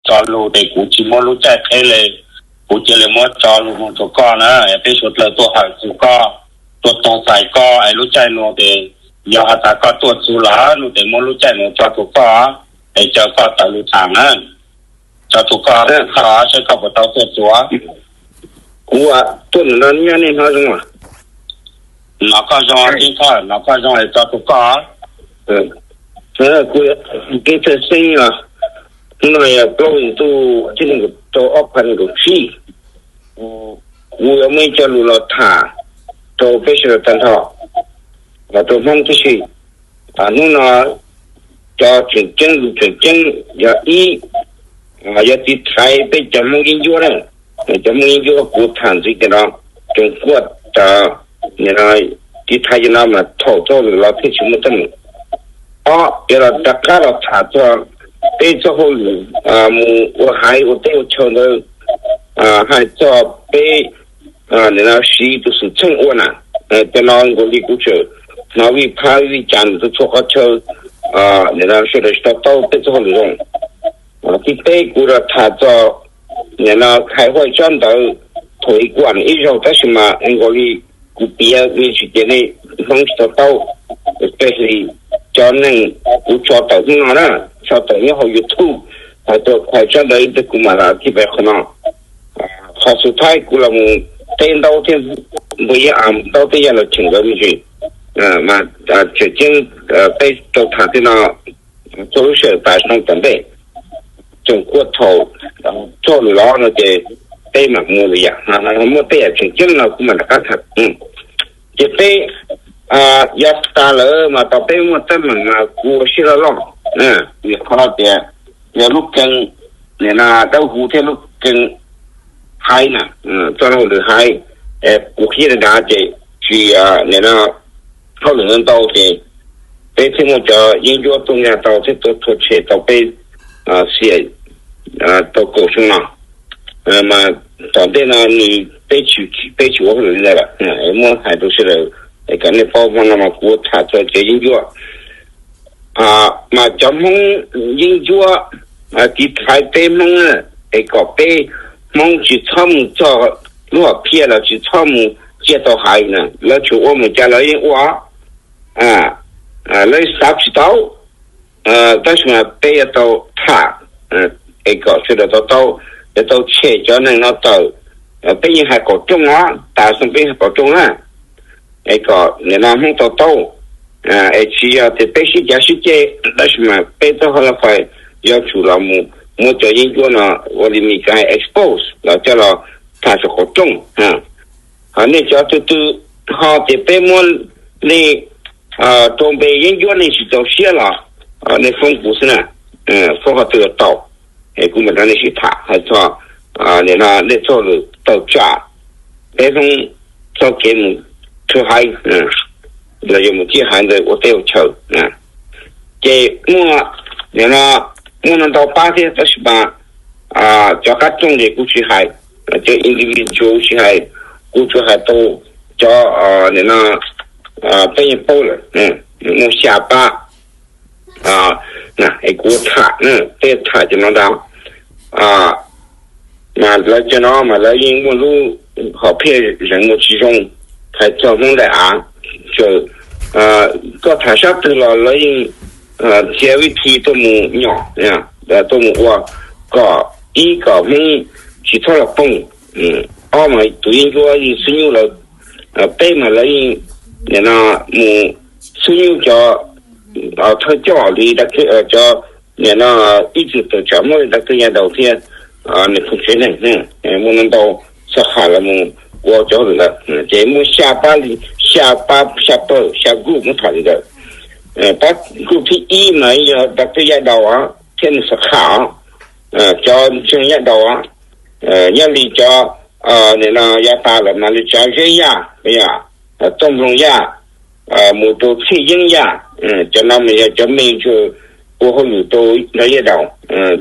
tso lus ces kuv tsis muab lub caij qheb li, kuv cia li muab tso lus nug rau koj na. Peb suav dlawg tuaj hawm txug koj, tuaj tog txais koj es lub caij nuav ces yog has tas koj tuaj txug lawm no ces muab lub caij nuav tso rau koj es caw koj tawm lug tham na. Tso rau koj, saib koj puas tau tuaj txug. Kuv tuaj ntawm no nyob nej hnov zoo? Hnov koj zoo, hnov koj zoo es tso rau koj. Kuv yog Peter Xeeb os, hnub no yog plaub hlis ntuj, txhiab nees nkaum rau ob phav nees nkaum tsib. Kuv yuav muaj ib co lus los tham rau peb sawv daws tag nrho, los rau Hmoob tib si. Hnub no cov tseem ceeb, tseem ceeb yog ib, yog tiv thaiv peb cov Hmoob yeeb ncuab na. Cov Hmoob yeeb ncuab kuv tham ntxiv tias no tseem kuaj, tiv thaiv cov no mas thaum txoj hauj lwm los thiaj tsis muaj teeb meem. Ob, yuav los rov qab los tham txog peb txoj hauj lwm mus ua haiv ua teb ua chaw ntawd, hais txog peb nim no siv tus xwm txheej ua na. Cov no nkaus li kuv tseem hnov vij phab vij cas nws txhua qhov chaw, nim no sawv daws tsis to taub peb txoj hauj lwm zoo. Thib peb kuv los tham txog nim no hais huaj tsob ntawd thaum ib kuam ib zaug tab sis mas nkaus li kuv piav me ntsis ces nej Hmoob tsis to taub, especially cov neeg kuv tso tawm hnub no na, tso tawm nyob hauv YouTube, hais txog hais tsob ntawd ib tug kuv mam los thib peb qhov no. Qhov xub thawj kuv los mus teb ntaub thiab npua yeeb, ntaub teb yaj los cheem nkawd me ntsis, mas tseem ceeb peb tau tham thiab no, txhua lub sij hawm tas xyoo tom ntej tseem kuaj thaum txoj lus los no ces peb mam mus lawm yam, muaj tej yam tseem ceeb no kuv mam rov qab tham. Ces peb yuav tas lawm mas tau peb muaj teeb meem mas kuv ua siab loj loj, vim qhov tias yog lub kee nim no dawb huv thiab lub kee haiv na, txoj hauj lwm haiv, kuv qhia li ntawd ces tsis nim no hauj lwm ntau ces peb thiaj muaj cov yeeb ncuab tuaj nkag tau thiab tuaj rhuav tshem tau peb xiam tau kaum xyoo no. Mas tom ntej no nws peb tsis, peb tsis ua hauj lwm li ntawd lawm, muab hais rau sawv daws es kom nej paub. Hmo no mas kuv tham txog cov yeeb ncuab, mas cov Hmoob yeeb ncuab tiv thaiv peb Hmoob na, es kom peb Hmoob tsis txhob mus txog lub hom phiaj los tsis txhob mus ciaj tau haiv na, lawv tsuas ua mus cas lawv yeej ua, lawv xav tsis tau. Tab sis mas peb yuav tau tham es kom sawv daws to taub, yuav tau tshem cov neeg no tawm. Peb yeej hais qaum rooj os, tas xyoo peb hais qaum rooj na, es kom nim no Hmoob to taub, es tsis yog tias peb sib cav sib ceg, tab sis mas peb txoj hauj lwm fais yuav tsum los mus muab cov yeeb ncuab no ua li Mis Kas hais expose los coj los tham saum qaum rooj. Ho nej cov twg twg ho tias peb muab nej rau npe yeeb ncuab nej tsis txaus siab los nej foob kuv xwb na, foob qhov twg los tau, es kuv mam rau nej sib tham hais txog nim no nej txoj hauj lwm tawm tsam peb Hmoob txoj kev mus rhuav haiv los yog mus ciaj haiv ntawd ua teb ua chaw. Ces muaj nim no muaj no ntau pab thiab tab sis mas cov qab rooj ces kuv tsis hais, cov individual kuv tsis hais, kuv tsuas hais tau cov nim no peb yeej paub lawm, muaj xya pab. Es kuv tham, peb tham cov no ntag. Mas lawv cov no mas lawv yeej muaj lub hom phiaj zeem muaj tsis zoo, hais txog Hmoob daim av, txawm koj tham sab twg los lawv yeej txiav vib thi tuaj mus nyom, tuaj mus ua kom ib kom Hmoob tsis txhob los poog. Ob mas tus yeeb ncuab yeej xub nyuj lawv, peb mas lawv yeej nim no mus xub nyuj cov thawj coj li cov nim no ib txwm tawm tsam muab li Doctor Yaj Daus thiab nws phooj tsev neeg, muaj no ntau xab qhas los mus ua cov hauj lwm ntawd. Ces muaj xya pab li, xya pab, xya pawg, xya group muab tham li ntawd. Pab group thib ib mas yog Doctor Yaj Daus thiab nws xab qhas, cov ntseeg Yaj Daus, nyob li cov nim no yav tas lawm mas li Tsav Zeb Yaj, Tooj Nploog Yaj, mus rau Txhij Yeeb Yaj, cov no mas yog cov me ntsis ua hauj lwm rau nrog Yaj Daus.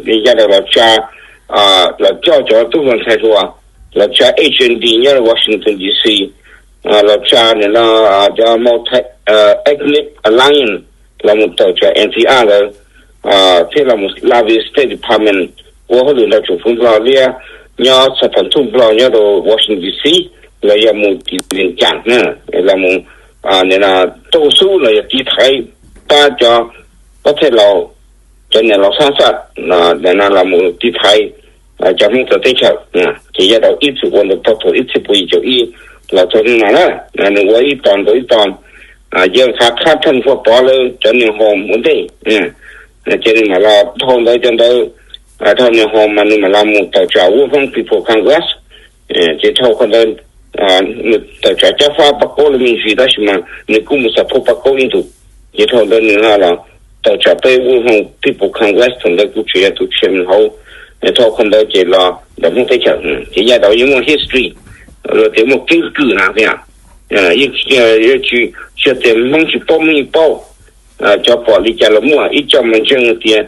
Yaj Daus los tsa, los coj cov tub hluas ntxhais hluas, los tsa H N D nyob Washington D C, los tsa nim no cov Multi Ethnic Alliance los mus tawm tsam N T R ntawd, thiab los mus lobby State Department ua hauj lwm nrog tsoom fwv Nplog liab nyob xab phas ntuj Nplog nyob rau Washington D C, los yog mus tim Vias Cas na, los mus taug xub los yog tiv thaiv pab cov pab thej laus, cov niam laus xab xaj, no los mus tiv thaiv cov Hmoob txawv teb chaws. Ces Yaj Daus ib txwm ua ntawd tau thaum ib txhiab pua yim caum ib los txog hnub no na, nws ua ib tog ntau ib tog, yeej qha qhab thaj Pov Pov lawv cov niag hoos ua ntej. Ces nws mam los dhau ntawd cov ntawd, dhau niag hoos mas nws mam los mus tawm tsam World Hmong People Congress. Ces dhau qhov ntawd nws tawm tsam Cab Fab Pab Kaub lawv me ntsis tab sis mas nws kuj mus xav phauj Pab Kaub ib ntus. Ces dhau ntawd nws los tawm tsam peb World Hmong People Congress, thaum ntawd kuj tseem yog tus chairman hauv. Dhau qhov ntawd ces los ntawm Hmoob teb chaws, ces Yaj Daus yeej muaj history, los tias muaj keeb kwm na, yeej tsis, tsis tias Hmoob tsis paub, Hmoob yeej paub. Cov pom li cas los muaj, ib co mas ntseeg tias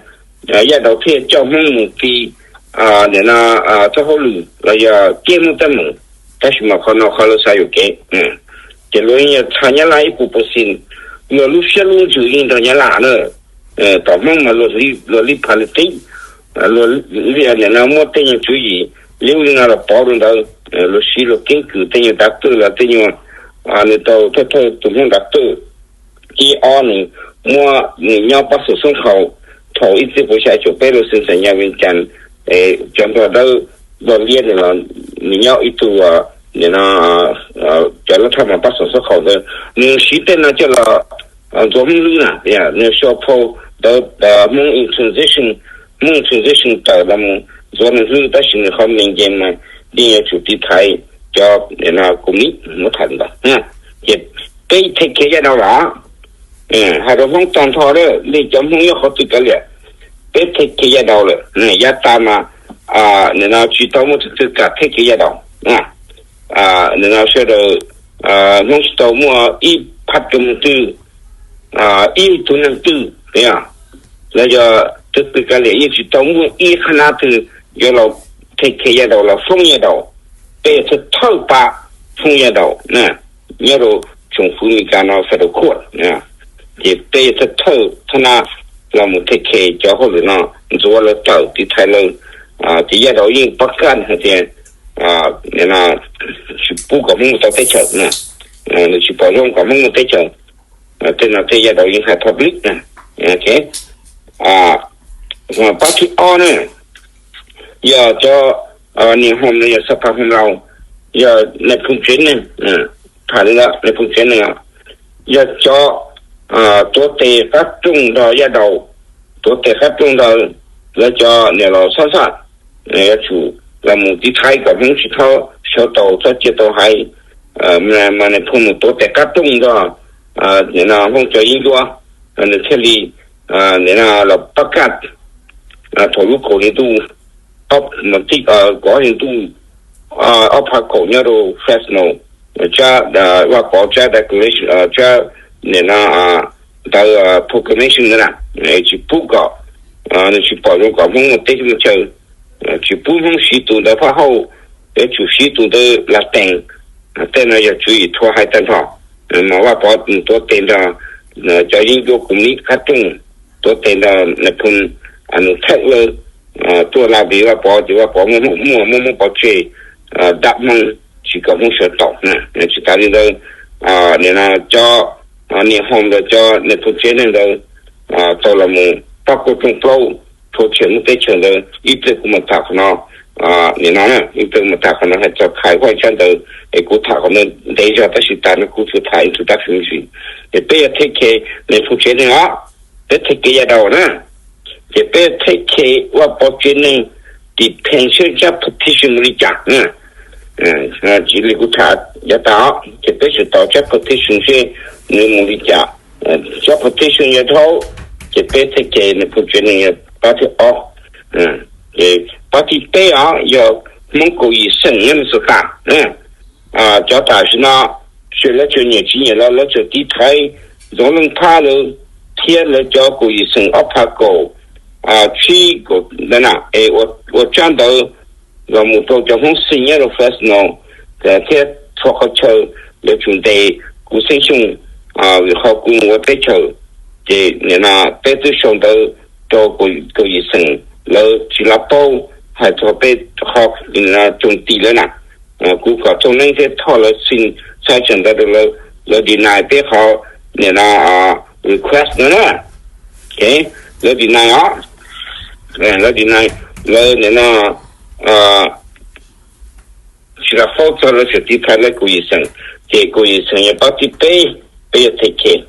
Yaj Daus thiaj coj Hmoob mus ti, nim no, txoj hauj lwm los yog kev Hmoob teeb meem, tab sis mas qhov no qhov lawv xav yuam kev. Ces luag yeej yog txha Nyab Laj ib puas percent, luag lub siab lub ntsws yeej nrog Nyab Laj na. Tom Hmoob mas luag li politics, luag nim no muab tej nyuag tswv yim li ub li no los pov rau ntawd, luag siv luag keeb kwm tej nyuag dav twj los tej nyuag, nws tau thawj thawj tus Hmoob dav twj. Ib ob nws muab nws nyob pab xum xoob khaus thaum ib txhiab pua xya caum peb lub xeev xas nyas Vias Cas, cov nplog dawb nplog liab nws los nws nyob ib tug, nim no, cov lab thaj mas pab xum xoob khaus ntawd nws siv tej no coj los ntxuav Hmoob hlwb na. Nws show post ntawd, Hmoob in transition, Hmoob in transition tawm los mus ntxuav nws hlwb, tab sis nws qhov me nce mas yeej yuav tsum tiv thaiv cov nim no kuv mib muab tham ntawd. Ces peb thev khiav Yaj Daus lawm, hais rau Hmoob tag nrho lawm, nej cov Hmoob nyob qhov twg kav liam, peb thev khiav Yaj Daus lawm. Yav tas mas nim no tsis tau muaj tus twg kam thev khiav Yaj Daus. Nim no sawv daws, Hmoob tsis tau muaj ib phab cov mws twg, ib tug neeg twg, los yog tus twg kav liam yeej tsis tau muaj ib qhab nab twg yuav los thev khiav Yaj Daus los foob Yaj Daus. Peb yog thawj thawj pab foob Yaj Daus nyob rau tsoom fwv Meskas no federal court. Ces peb yog thawj thawj thab nab los mus thev khiav cov hauj lwm no, ntxuav lawv tawm tiv thaiv lawv. Ces Yaj Daus yeej pab kaj hais tias tsis pub kom Hmoob mus tau teb chaws, nws tsis pom zoo kom Hmoob mus teb chaws. Tej no tej Yaj Daus yeej hais public na. Pab thib ob na, yog cov niam hom no yog xab phas hom laus, yog nais phoo tsev neeg, tham li ntawd nais phoo tsev neeg, yog cov tuav tes qab rooj nrog Yaj Daus, tuav tes qab rooj nrog lawv cov niam laus xab xaj, yuav tsum los mus tiv thaiv kom Hmoob tsis txhob sawv tau txhob cia tau hais, mas nais phoo mus tuav tes qab rooj nrog nim no Hmoob cov yeeb ncuab, nws thiaj li nim no los pab kaj thaum lub kaum hli ntuj, kaum hli ntuj ob phav kaum nyob rau Fresno, tsab Vaj Pov tsab declaration, tsab nim no ntawd proclamation ntawd na, tsis pub kom, nws tsis pom zoo kom Hmoob mus teb mus chaw, tsis pub Hmoob siv tus ntawd phaj hauj, yuav tsum siv tus ntawd la tees. Tej no yog tswv yim rhuav hais tag nrho, mas Vaj Pov tuav tes nrog cov yeeb ncuab kuv mib qab rooj, tuav tes nrog nais phoo nws theej lawv tuaj la vim Vaj Pov ces Vaj Pov muaj muaj muab pov tseg, dab Hmoob tsis kom Hmoob sawv tau. Tsis tas li ntawd, nim no cov niam hom ntawd cov nais phoo tsev neeg ntawd tau los mus pab kuaj rooj plaub rhuav tshem Hmoob teb chaws ntawd. Ib pliag kuv mam tham qhov no, nim no ib pliag kuv mam tham qhov no hais txog Khais Huaj tsab ntawd, es kuv tham qhov no ntev zog tab sis tas no kuv tsuas tham introduction me ntsis. Es peb yog thev khiav nais phoo tsev neeg os, peb thev khiav Yaj Daus na, ces peb thev khiav Vaj Pov tsev neeg, depend seb tsab petition mus li cas na. Tsis li kuv tham yav tas os, ces peb sib tos tsab petition seb nws mus li cas. Tsab petition yog dhau, ces peb thev khiav nais phoo tsev neeg yog pab thib ob. Ces pab thib peb os yog Hmoob kaum yim xeem nyob Minnesota. Cov tam sim no, seb lawv tseem nyiam tsis nyiam los lawv tseem tiv thaiv Ntxoov Leej Thab lawv thiab lawv cov kaum yim xeem ob phav kaum tsib kaum ntawd na, es ua tsab ntawv los mus rau cov Hmoob xeem nyob rau Fresno thiab txhua qhov chaw, lawv tsum ntes kuv xeeb xyooj, vim qhov kuv mus ua teb chaws. Ces nim no peb twb sau ntawv rau kaum yim xeem, lawv tsis lab paub, hais txog peb qhov txoos tis lawm na. Kuv kom txog neeb thiab thoj lawv xin sanction ntawd rau lawv, lawv deny peb qhov nim no request no na. Lawv deny os, lawv deny, lawv nim no tsis kam faub txog lawv tseem tiv thaiv lawv kaum yim xeem, ces kaum yim xeem yog pob thib peb, peb yuav take care,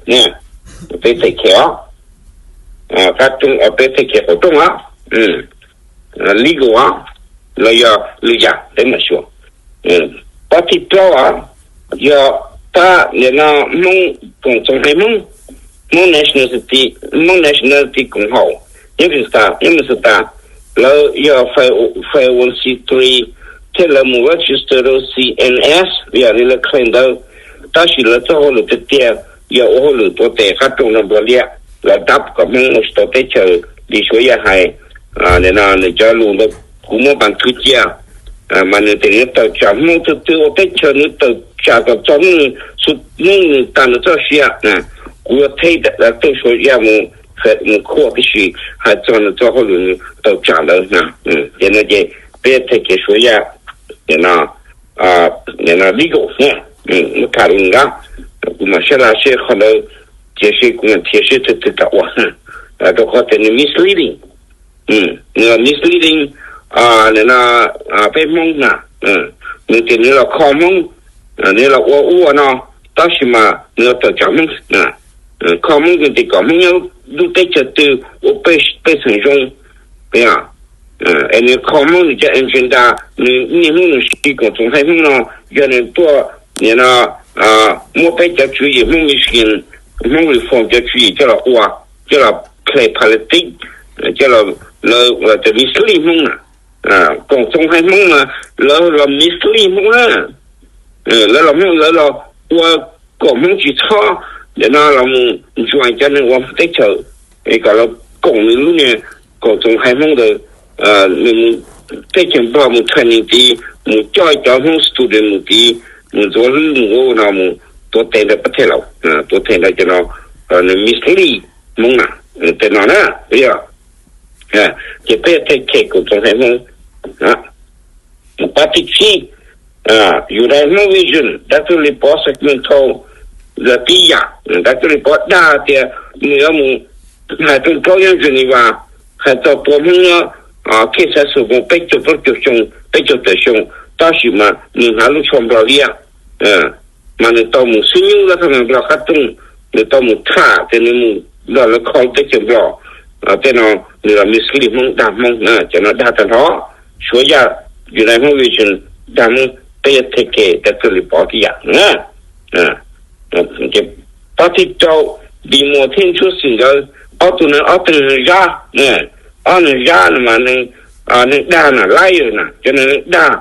peb take care os, qab rooj, peb take care qaum rooj os, legal os, los yog lwm yam peb mam xyuas. Pob thib plaub os, yog pab nim no Hmoob koom txoos haiv Hmoob, Hmoob nationality, Hmoob nationality koom haum, nyob Minnesota, nyob Minnesota, lawv yog five oh one c three, thiab lawv mus register rau C M S, yog li lawv claim ntawd, tab sis lawv txoj hauj lwm tiag tiag yog ua hauj lwm tuav tes qab rooj nrog Nplog liab, lawv dab kom Hmoob ua tsis tau teb chaws li Suav Yaj hais. Nim no nws cov lus ntawd kuv muab pas thwv cia, mas nws tias nws tawm tsam Hmoob, tus twg ua teb chaws nws tawm tsam kom txog hnub nws tag nws txoj sia, kuv yuav theb tej Suav Yaj mus khuaj tib si, hais txog nws txoj hauj lwm nws tawm tsam ntawd. Ces no ces peb take care Suav Yaj, nim no legal, muab tham rau nws na, kuv mam sab laj seb qhov ntawd, cia seb kuv mam nrhiav seb tus twg kam ua, rau qhov tias nws misleading, nws misleading nim no peb Hmoob na, nws tias nws los kho Hmoob, nws los ua ub ua no, tab sis mas nws los tawm tsam Hmoob, kho Hmoob nws tias kom Hmoob nyob lub teb chaws twg ua pej xeem zoo, es nws kho Hmoob nws cov agenda, nws niaj hnub nws siv koom txoos haiv Hmoob no, yog nws tuaj nim no muab peb cov tswv yim Hmoob Michigan, Hmoob Reform cov tswv yim coj los ua, coj los play politics, coj los, lawv tias mislead Hmoob na, koom txoos haiv Hmoob mas lawv los mislead Hmoob na, lawv los Hmoob lawv los ua kom Hmoob tsis txhob nim no los mus join cov neeg ua teb chaws, es kom lawv koom nws lub niag koom txoos haiv Hmoob ntawd, nws mus teb chaws Nplog mus training tid, mus coj cov Hmoob student mus tid, mus ntxuav hlwb mus ua no mus tuav tes ntawm pab thej laus, tuav tes ntawm cov no, nws mislead Hmoob na, tej no na, yog ces peb take care koom txoos haiv Hmoob. Pab thib tsib, United Hmong Vision, Doctor Lis Pov Sacramento, los tib yam, Doctor Lis Pov dag tias nws yuav mus hais rooj plaub nyob Geneva, hais txog tua Hmoob nyob Kansas mus peb caug plaub caug xyoo, peb caug tawm xyoo, tab sis mas nws hnav lub tsho Nplog liab, mas nws tau mus xwb nyub lab thaj Nplog qab rooj, nws tau mus tham tias nws mus nrog lawv kho lub teb chaws Nplog. Tej no nws los mislead Hmoob, dag Hmoob, cov no dag tag nrho. Suav Yaj, United Hmong Vision, dag Hmoob, peb yuav take care Doctor Lis Pov tib yam. Pab thib rau, Npis Muas thiab Ntsuab Xwm nkawd, ob tug neeg ob tug neeg Zab, ob neeg Zab no mas neeg dag na, liar na, cov neeg dag,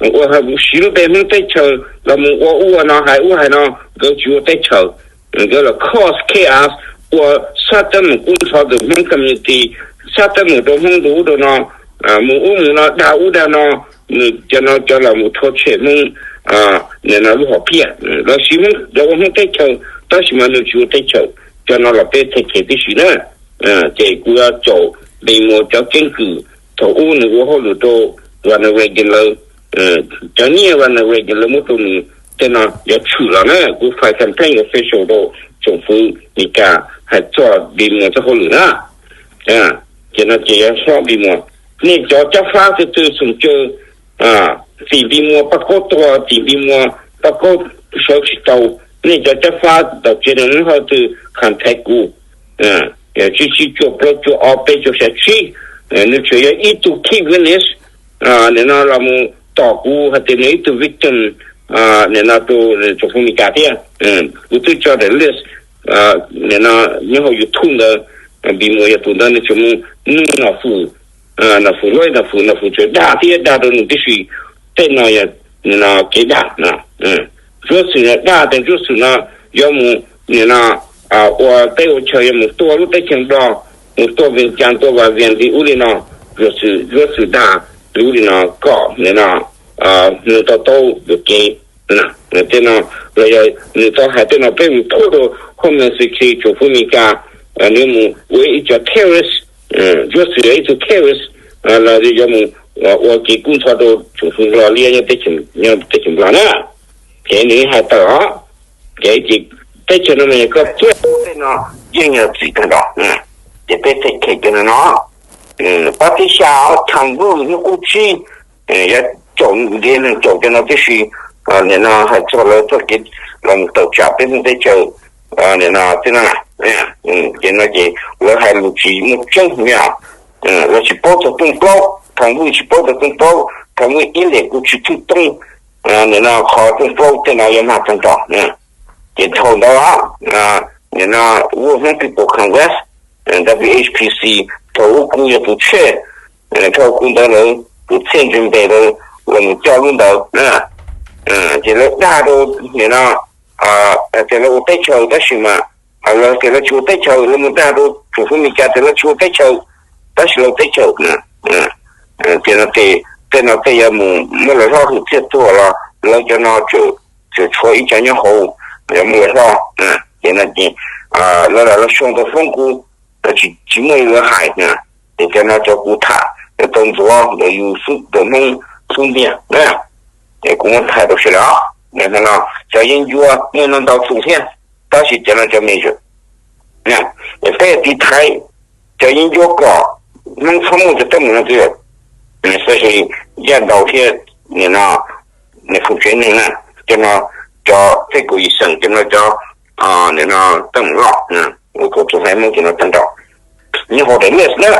ua siv lub npe Hmoob teb chaws los mus ua ub ua no, hais ub hais no, nkawd tsis ua teb chaws, nkawd los cause chaos, ua sab teeb meem kub ntxhov ntawm Hmoob community, sab teeb meem rau Hmoob rau ub rau no, mus ub mus no, dag ub dag no, nws cov no cov los mus rhuav tshem Hmoob, nim no lub hom phiaj, los siv Hmoob los ua Hmoob teb chaws, tab sis mas nws tsis ua teb chaws, cov no los peb take care tib si na. Ces kuv yuav caum Npis Muas cov keeb kwm thaum ub nws ua hauj lwm rau Ronald Reagan lawv, cov nyiaj Ronald Reagan lawv muab rau nws, tej no yuav tshwm los na, kuv file complaint official rau tsoom fwv Meskas hais txog Npis Muas txoj hauj lwm na. Ces no ces yuav hlob Npis Muas, nej cov cab fab twg twg xum caw tim Npis Muas paj kaub tuag, tim Npis Muas paj kaub sawv tsis tau, nej cov cab fab tom tsev neeg Hmoob Hawj twg contact kuv, tsib tsib cuaj plaub cuaj ob peb cuaj xya tsib, nws tseem yog ib tug key witness, nim no los mus tom kuv hais tias nws ib tug victim, nim no rau tsoom fwv Meskas thiab. Kuv twb tso daim list nim no nyob hauv YouTube ntawd, Npis Muas yog tus ntawd nws tseem mus nug Nom Fwm, Nom Fwm Hluaib, Nom Fwm, Nom Fwm tseem dag thiab dag rau nws tib si. Tej no yog nim no kev dag. Ntsuab Xwm no dag tias Ntsuab Xwm no yuav mus nim no ua teb ua chaw, yuav mus tua lub teb chaws Nplog, mus tua Vias Cas, tua Vas Vias li ub li no. Ntsuab Xwm, Ntsuab Xwm dag li ub li no kom nim no nws tau taub yuam kev. Tej no los yog nws tau hais tej no peb mus phuaj rau Homeland Security tsoom fwv Meskas, nws mus ua ib co terrorist, Ntsuab Xwm yog ib tug terrorist, los yuav mus ua kev kub ntxhov rau tsoom fwv Hmoob liab nyob teb chaws Nplog na. Ces nws hais tawm os, ces teb chaws no mas yog koj tuaj tej no yeej yog txim tag nrho. Ces peb tej kheej cov no no, pab tib xya, Tham Vwj hnub qub tsib, yuav caum ntiav neeg caum cov no tib si. Nim no hais txog lawv txoj kev los mus tawm tsam peb Hmoob teb chaws, nim no tib no, ces no ces lawv hais lus tsis muaj tseeb li os. Lawv tsis paub txog rooj plaub, Tham Vwj tsis paub txog rooj plaub, Tham Vwj ib lem kuj tsis thwj tooj. Nim no qhov rooj plaub tej no yuav mag tag nrho. Ces thaum ntawd, nim no World Hmong People Congress, W H P C, thaum ub kuv yog tus chair, thaum kuv ntawd lawv tus txhiaj ntse npe lawv los mus coj lub ntawd. Ces lawv dag rau, nim no, tias lawv ua teb chaws tab sis mas, lawv tias lawv tsis ua teb chaws, lawv mus dag rau tsoom fwv Meskas tias lawv tsis ua teb chaws tab sis lawv ua teb chaws. Ces no tej no tej yuav mus muab lawv hlob hwm txiaj tuag los lawv cov no tseem tshuav ib co nyob hauv yuav muab lawv hlob. Ces no ces lawv lam los sau ntawv foob kuv, tsis muaj li lawv hais. Ces cov no cov kuv tham yuav tau ntxuav ntawm yus xub ntawm Hmoob xub ntiag na. Es kuv muab thaij rau sawv daws, no cov yeeb ncuab muaj no ntau tus thiab, tab sis cov no cov me ntsis. Peb tiv thaiv cov yeeb ncuab kom Hmoob txhob muaj cov teeb meem no twg, especially Yaj Daus thiab nim no nws khoom tsev neeg na, cov no cov tej kaum yim xeem cov no cov nim no teeb meem loj, ua kom tus haiv Hmoob cov no tag nrho nyob hauv daim list na.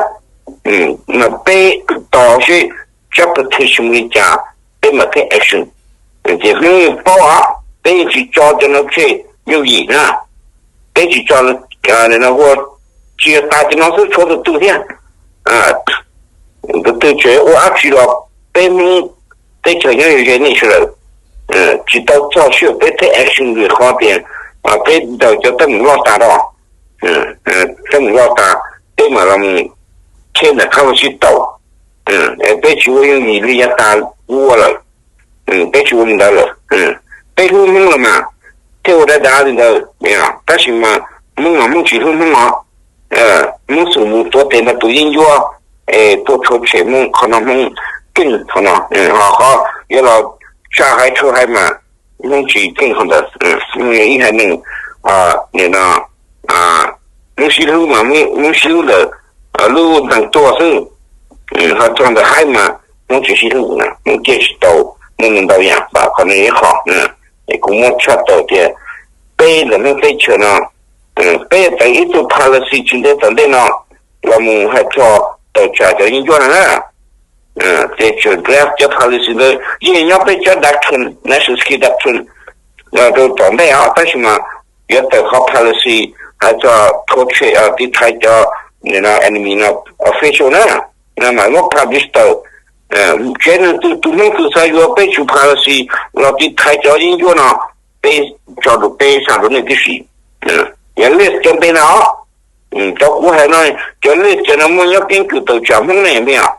Mas peb tos seb justice mus li cas peb mam take action. Ces Hmoob yeej paub os, peb yeej tsis tso cov no tseg yooj yim na. Peb tsis tso, nim no ua tsis tas cov no xwb, tshuav tus twg thiab. Tus twg tseem ua dab tsi los peb Hmoob teb chaws nyob ze nej sawv daws tsis tau txog sij hawm peb take action vim qhov tias peb ntaus cov teeb meem loj tas rau, teeb meem loj tas peb mam los mus cheb ntawm qab ua sib tau. Peb tsis ua yooj yim li yav tas ua lawm. Peb tsis ua li ntawd lawm. Peb hlub Hmoob los mas thiaj ua dav dav li ntawd, tab sis mas Hmoob mas Hmoob tsis hlub Hmoob os. Hmoob xum mus tuav tes nrog tus yeeb ncuab es tuaj tshuav tshem Hmoob, qhov no Hmoob keej, qhov no ho qhov yuav los tsa haiv rhawv haiv mas Hmoob tsis keej qhov ntawd. Hmoob yog ib haiv neeg, nim no Hmoob sib hlub mas Hmoob sib hlub ntawm lub ntees tuag xwb, ho txog ntawm haib mas Hmoob tsis sib hlub, Hmoob ciaj tsis tau. Muaj ntau yam, qhov no ib qho. Es kuv muab tshaj tawm tias peb ntawm Hmoob teb chaws no, peb tau ib tug policy tsis ntev tom ntej no los mus hais txog tawm tsam cov yeeb ncuab no na. Ces tseem draft cov policy ntawd yeej nyob peb cov doctrine, national security doctrine rau tom ntej os, tab sis mas yuav tawm qhov policy hais txog torture, tiv thaiv cov enemy no, official na, mas muab publish tawm. Tsev neeg twg, tus Hmoob twg xav yuav peb tsum policy los tiv thaiv cov yeeb ncuab no, peb tso rau peb xa rau nej tib si. Yog list cov npe no, cov kuv hais no, cov list cov no muaj nyob keeb kwm tawm tsam Hmoob ne me os.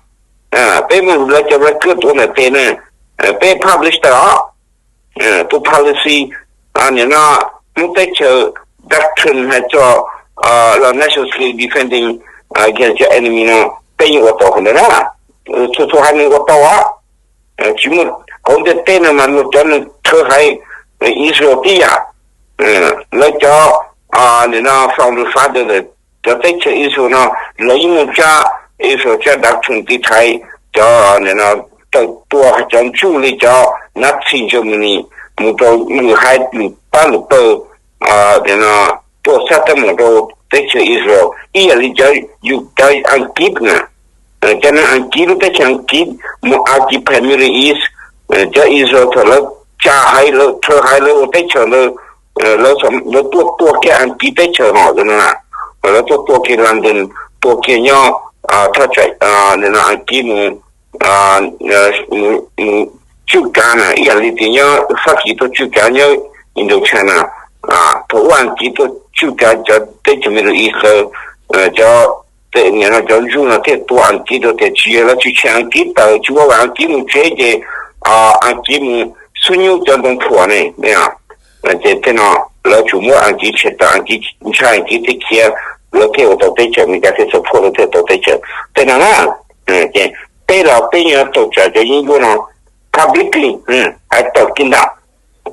Peb muaj lawv cov record tuav ntawm tes ne, peb publish tawm os. Tus policy, nim no Hmoob teb chaws doctrine hais txog los national security defending against cov enemy no, peb yeej ua tau qhov ntawd na. Txhua txhua haiv neeg ua tau os. Tsis muaj, hauv ntiaj teb no mas luag cov neeg rhawv haiv Israel tib yam. Lawv cov, nim no founding father, cov teb chaws Israel no, lawv yeej muaj tsab, Israel tsab doctrine tiv thaiv cov, nim no tawm tuag cov Jew li cov Nazi Germany mus rau lwm haiv lwm pab lwm pawg, nim no tuaj xab teeb meem rau teb chaws Israel ib yam li cov, cov Askiv na. Cov neeg Askiv, lub teb chaws Askiv mus occupy Middle East, cov Israel thaum lawv tsa haiv, lawv rhawv haiv, lawv ua teb chaws ntawd, lawv tuaj tua kiag Askiv teb chaws hos no, lawv tuaj tua kiag London, tua kiag nyob thaj tsam, nim no Askiv mus, mus tswj kav na, ib yam li tias nyob Fab Kis tuaj tswj kav nyob Indochina. Thaum ub Askiv tuaj tswj kav cov teb chaws Middle East ntawd, cov, nim no cov Jew no thiaj tua Askiv rau tias tsis yog lawv tsis tshem Askiv tawm, tsis muaj vam Askiv mus tsev ces Askiv mus xub nyub cov ntoo phuam ne. Ces tej no lawv tsum muab Askiv tshem tawm, Askiv ntshai Askiv thiaj khiav, lawv thiaj ua tau teb chaws, Amelikas thiaj support lawv thiaj tau teb chaws. Tej no na, ces peb los peb yuav tau tsa cov yeeb ncuab no publicly, hais tawm kiag ntag.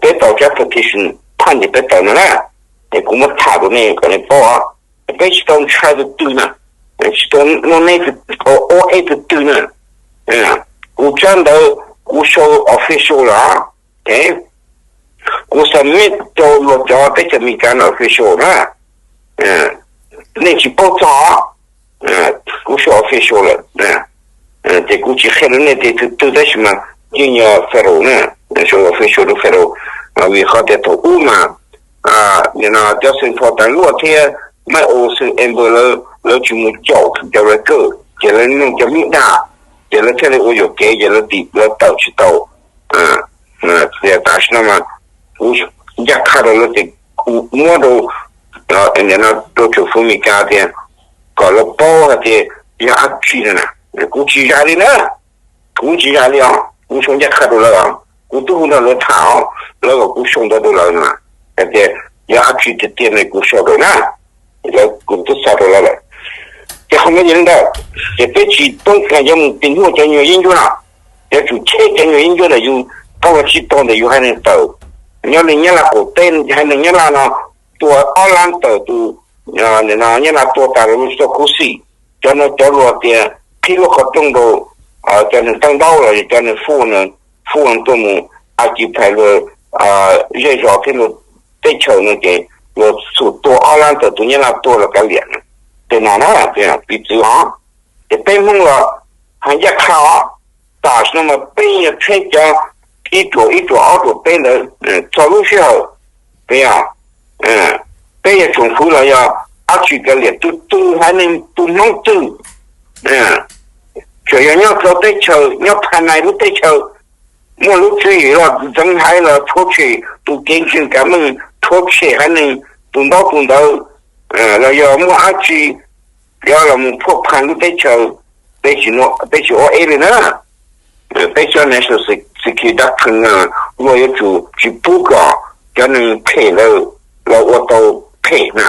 Peb tau cov petition phaj ces peb tau no na, es kuv muab tham rau nej kom nej paub. Peb tsis tau ntshai tus twg na, tsis tau noj neb ua eb tus twg na. Kuv tsab ntawv kuv sau official lawm, kuv submit rau luag cov teb chaws Amelikas no official na, nej tsis paub txog, kuv sau official lawm. Ces kuv tsis qhia rau nej tias tus twg tab sis mas yeej yog federal na, sau official rau federal, vim qhov tias thaum ub mas cov Saint Paul tas luaj thiab Mike Olson Amber lawv, lawv tsis mus caum cov record ces lawv nug cov Hmoob dag, ces lawv thiaj li ua yuam kev ces lawv tim lawv tawm tsis tau. Tias tam sim no mas kuv ncaj qha rau lawv tias kuv muab rau, rau tsoom fwv Amelikas tias kom lawv paub hais tias yog dab tsi na. Kuv tsis zam li na, kuv tsis zam li os, kuv sau ncaj qha rau lawv os, kuv twb hu nrog lawv tham os, lawv kom kuv sau ntawv rau lawv no, hais tias yog dab tsi tiag tiag no kuv sau rau na, lawv kuv twb xa rau lawv lawm. Ces qhov no yog li ntawd, ces peb tsis toob kas yuav mus tis nyuaj cov nyuag yeeb ncuab no, yuav tsum cheb cov nyuag yeeb ncuab ntawm yus, qab ua tsis tau ntawm yus haiv neeg tawm. Nyob li Nyab Laj qaum teb haiv neeg Nyab Laj no tua ob lab tawm tus, Nyab Laj tua tas lawm lub txoj khuv xim. Cov no cov luag tias qhib lub qhov rooj rau cov neeg teeb ntaub los yog cov neeg fuj, fuj tuaj mus occupy luag zej zos thiab luag teb chaws no ces luag xum tua ob lab tawm tus Nyab Laj tuag los kav liam. Tej no na, piv txwv os. Ces peb Hmoob los hais ncaj qha os, tam sim no mas peb yuav tsheb cov ib ruam ib ruam ob ruam peb ntawd txog lub sij hawm, peb, peb yog tsoom fwv los yog dab tsi kav liam, tus twg haiv neeg tus Hmoob twg, tsuas yog nyob rau teb chaws, nyob phas nais lub teb chaws, muaj lub tswv yim los ntxeev haiv los rhuav tshem tus kev ntseeg kav meej, rhuav tshem haiv neeg tus ntaub tus ntawv, los yog muaj dab tsi yuav los mus phuaj pha lub teb chaws, peb tsis ua eb li na. Peb cov national security doctrine luag yuav tsum tsis pub kom cov neeg phem ntawd los ua tau phem na.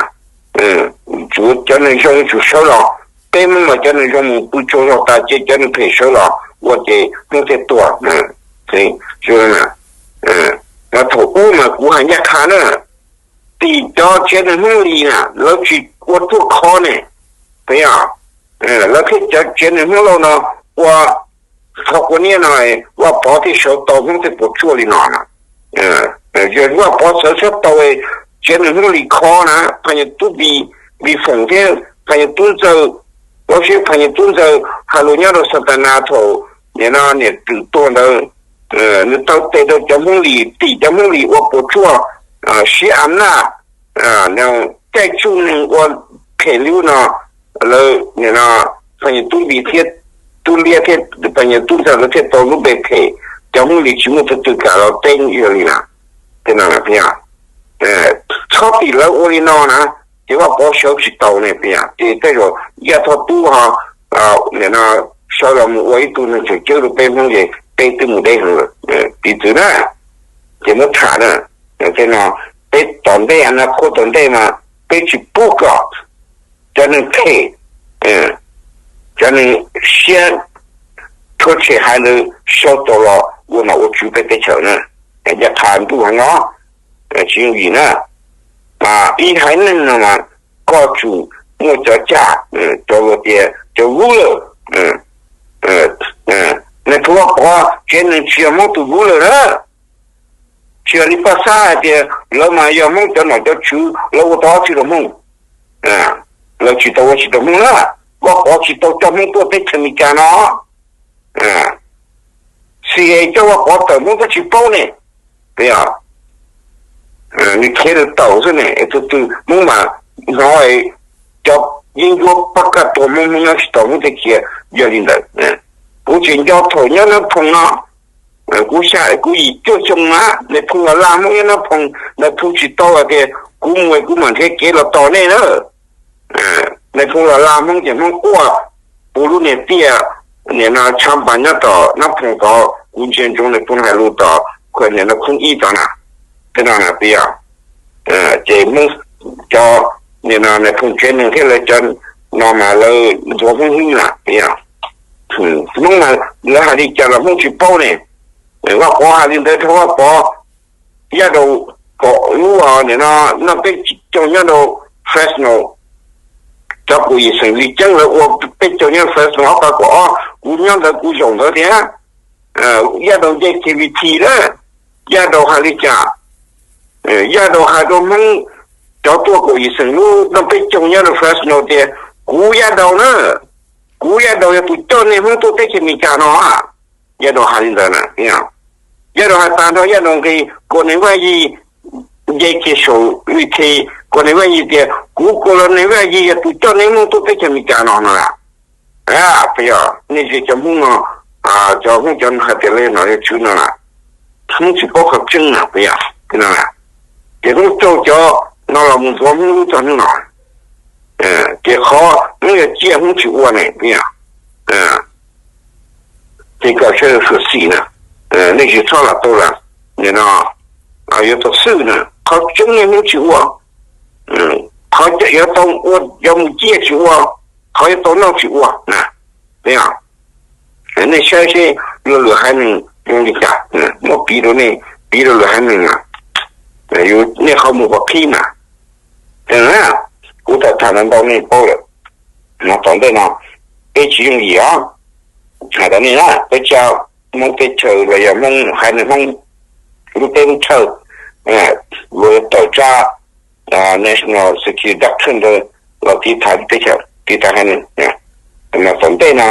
Cov neeg zoo yuav tsum sawv los, peb Hmoob mas cov neeg zoo mus pw tsaug zog tas ces cov neeg phem sawv los ua ces Hmoob thiaj tuag. Mas thaum ub mas kuv hais ncaj qha na, tim cov tsev neeg Hmoob Lis na lawv tsis ua ruaj khov ne, puas yog? Lawv thiaj cov tsev neeg Hmoob Lauj no ua qhov quav niab no, Vaj Pov thiaj sawv tau Hmoob thiaj puas tsuaj li no na. Yog Vaj Pov sawv tsis tau, tsev neeg Hmoob Lis khov na, Phas Nyas Tub Npis, Npis Foom thiab Phas Nyas Tub Ntxawg, Lauj Siab Phas Nyas Tub Ntxawg hais lus nyob rau Xa Tas Nas thaum nim no niam Rwm tuag ntawd, nws taw tes rau cov Hmoob Lis, tim cov Hmoob Lis ua puas tsuaj, siv a naj, caij tsuj neeg ua phem li ub no, lawv nim no Phas Nyas Tub Npis thiab Tub Liab thiab Phas Nyas Tub Ntxawg lawv thiaj tau lub npe phem, cov Hmoob Lis tsis muaj tus twg kam los teb yog li na. Tej no txhob tim lawv ua li no na, ces Vaj Pov sawv tsis tau ne, puas yog? Ces tej zaum Yaj Thoj Tub ho nim no sawv los mus ua ib tug neeg tseem ceeb rau peb Hmoob ces peb twb mus deb heev lawm, piv txwv na. Ces muab tham na, tej no peb tom ntej, a na qhua tom ntej mas peb tsis pub kom cov neeg phem, cov neeg siab rhuav tshem haiv ntawd sau tau los ua nom ua tswv peb teb chaws na. Ncaj qha ntuj heev no, tsis yooj yim na. Mas ib haiv neeg no mas koj tsum muaj cov caj, cov luag tias cov ruler. Nais phoo Vaj Pov tsev neeg tsis yog Hmoob tus ruler na. Tsis yog li Paj Xab hais tias lawv mas yog Hmoob cov nom cov tswv, lawv ua tau dab tsi rau Hmoob, lawv tsis tau ua tsis rau Hmoob na. Vaj Pov tsis tau coj Hmoob tuaj teb chaws Amelikas no. Xi es coj Vaj Pov tawm Hmoob twb tsis paub ne. Puas yog? Nws khiav nws tawm xwb ne, tus twg Hmoob mas hnov cov yeeb ncuab pab kaj tua Hmoob, Hmoob nyob tsis tau Hmoob thiaj khiav. Yog li ntawd, kuv tseem nco thaum nyob Nab Phoo no, kuv xya kuv yim cuaj xyoo mas Nais Phoo los laj Hmoob nyob Nab Phoo, Nais Phoo tsis tau hais tias kuv mus kuv mam nrhiav kev los tos nej na. Nais Phoo los laj Hmoob ces Hmoob quaj puv lub niag tiaj, nim no tshav npas nyob tom Nab Phoo tod, kuv ntsia ntsoov Nais Phoo hais lus tom khuam nim no khoob ib tod na. Tej no na puas yog? Ces Hmoob cov, nim no Nais Phoo tsev neeg thiab lawv cov no mas lawv ntxuav Hmoob hwb na, puas yog? Hmoob mas lawv hais li cas los Hmoob tsis paub ne. Vaj Pov hais li ntawd rau Vaj Pov, Yaj Daus kom lub, nim no noj peb caug nyob rau Fresno, cov kaum yim xeem li ceeb lawv ua peb caug nyob Fresno ob phav kaum ob, kuv nyob ntawd kuv zaum ntawd thiab. Yaj Daus nce K V T lawm, Yaj Daus hais li cas? Yaj Daus hais rau Hmoob cov tuaj kaum yim xeem lub noj peb caug nyob rau Fresno tias, kuv Yaj Daus na, kuv Yaj Daus yog tus coj nej Hmoob tuaj teb chaws Amelikas no. Yaj Daus hais li ntawd na. Yaj Daus hais tas nrho Yaj Daus nqis Kaus Nees Vaj Yig, nce kiag saum Lis This Kaus Nees Vaj Yig tias, kuv Kaus Nees Vaj Yig yog tus coj nej Hmoob tuaj teb chaws Amelikas no no. Yog nej cov Hmoob no, cov Hmoob cov hais tias lawv nom yog tswv no na, Hmoob tsis paub qhov tseeb na, puas yog? Ces Hmoob raug cov no los mus ntxuav Hmoob lub txog hnub no. Ces qhov Hmoob yog ciaj Hmoob tsis ua ne, puas yog? Ces kom sawv daws xyuam xim na, nej tsis txhob lam tau lam, nim no yuav tau xwj na, qhov tseeb nej Hmoob tsis ua, qhov yuav tau ua, yuav mus ciaj tsis ua, qhov yuav tau noj tsis ua na. Nej saib seb luag lwm haiv neeg zoo li cas, muab piv rau nej, piv rau lwm haiv neeg na, nej qhov mus kom qhib na. Kuv tham tham ntau nej paub lawm, no tom ntej no peb tsis yooj yim os. Hais rau nej na, peb tsa Hmoob teb chaws los yog Hmoob haiv neeg Hmoob lub teb lub chaw, luag yuav tawm tsab National Security Doctrine ntawd los tiv thaiv teb chaws, tiv thaiv haiv neeg. Mas tom ntej no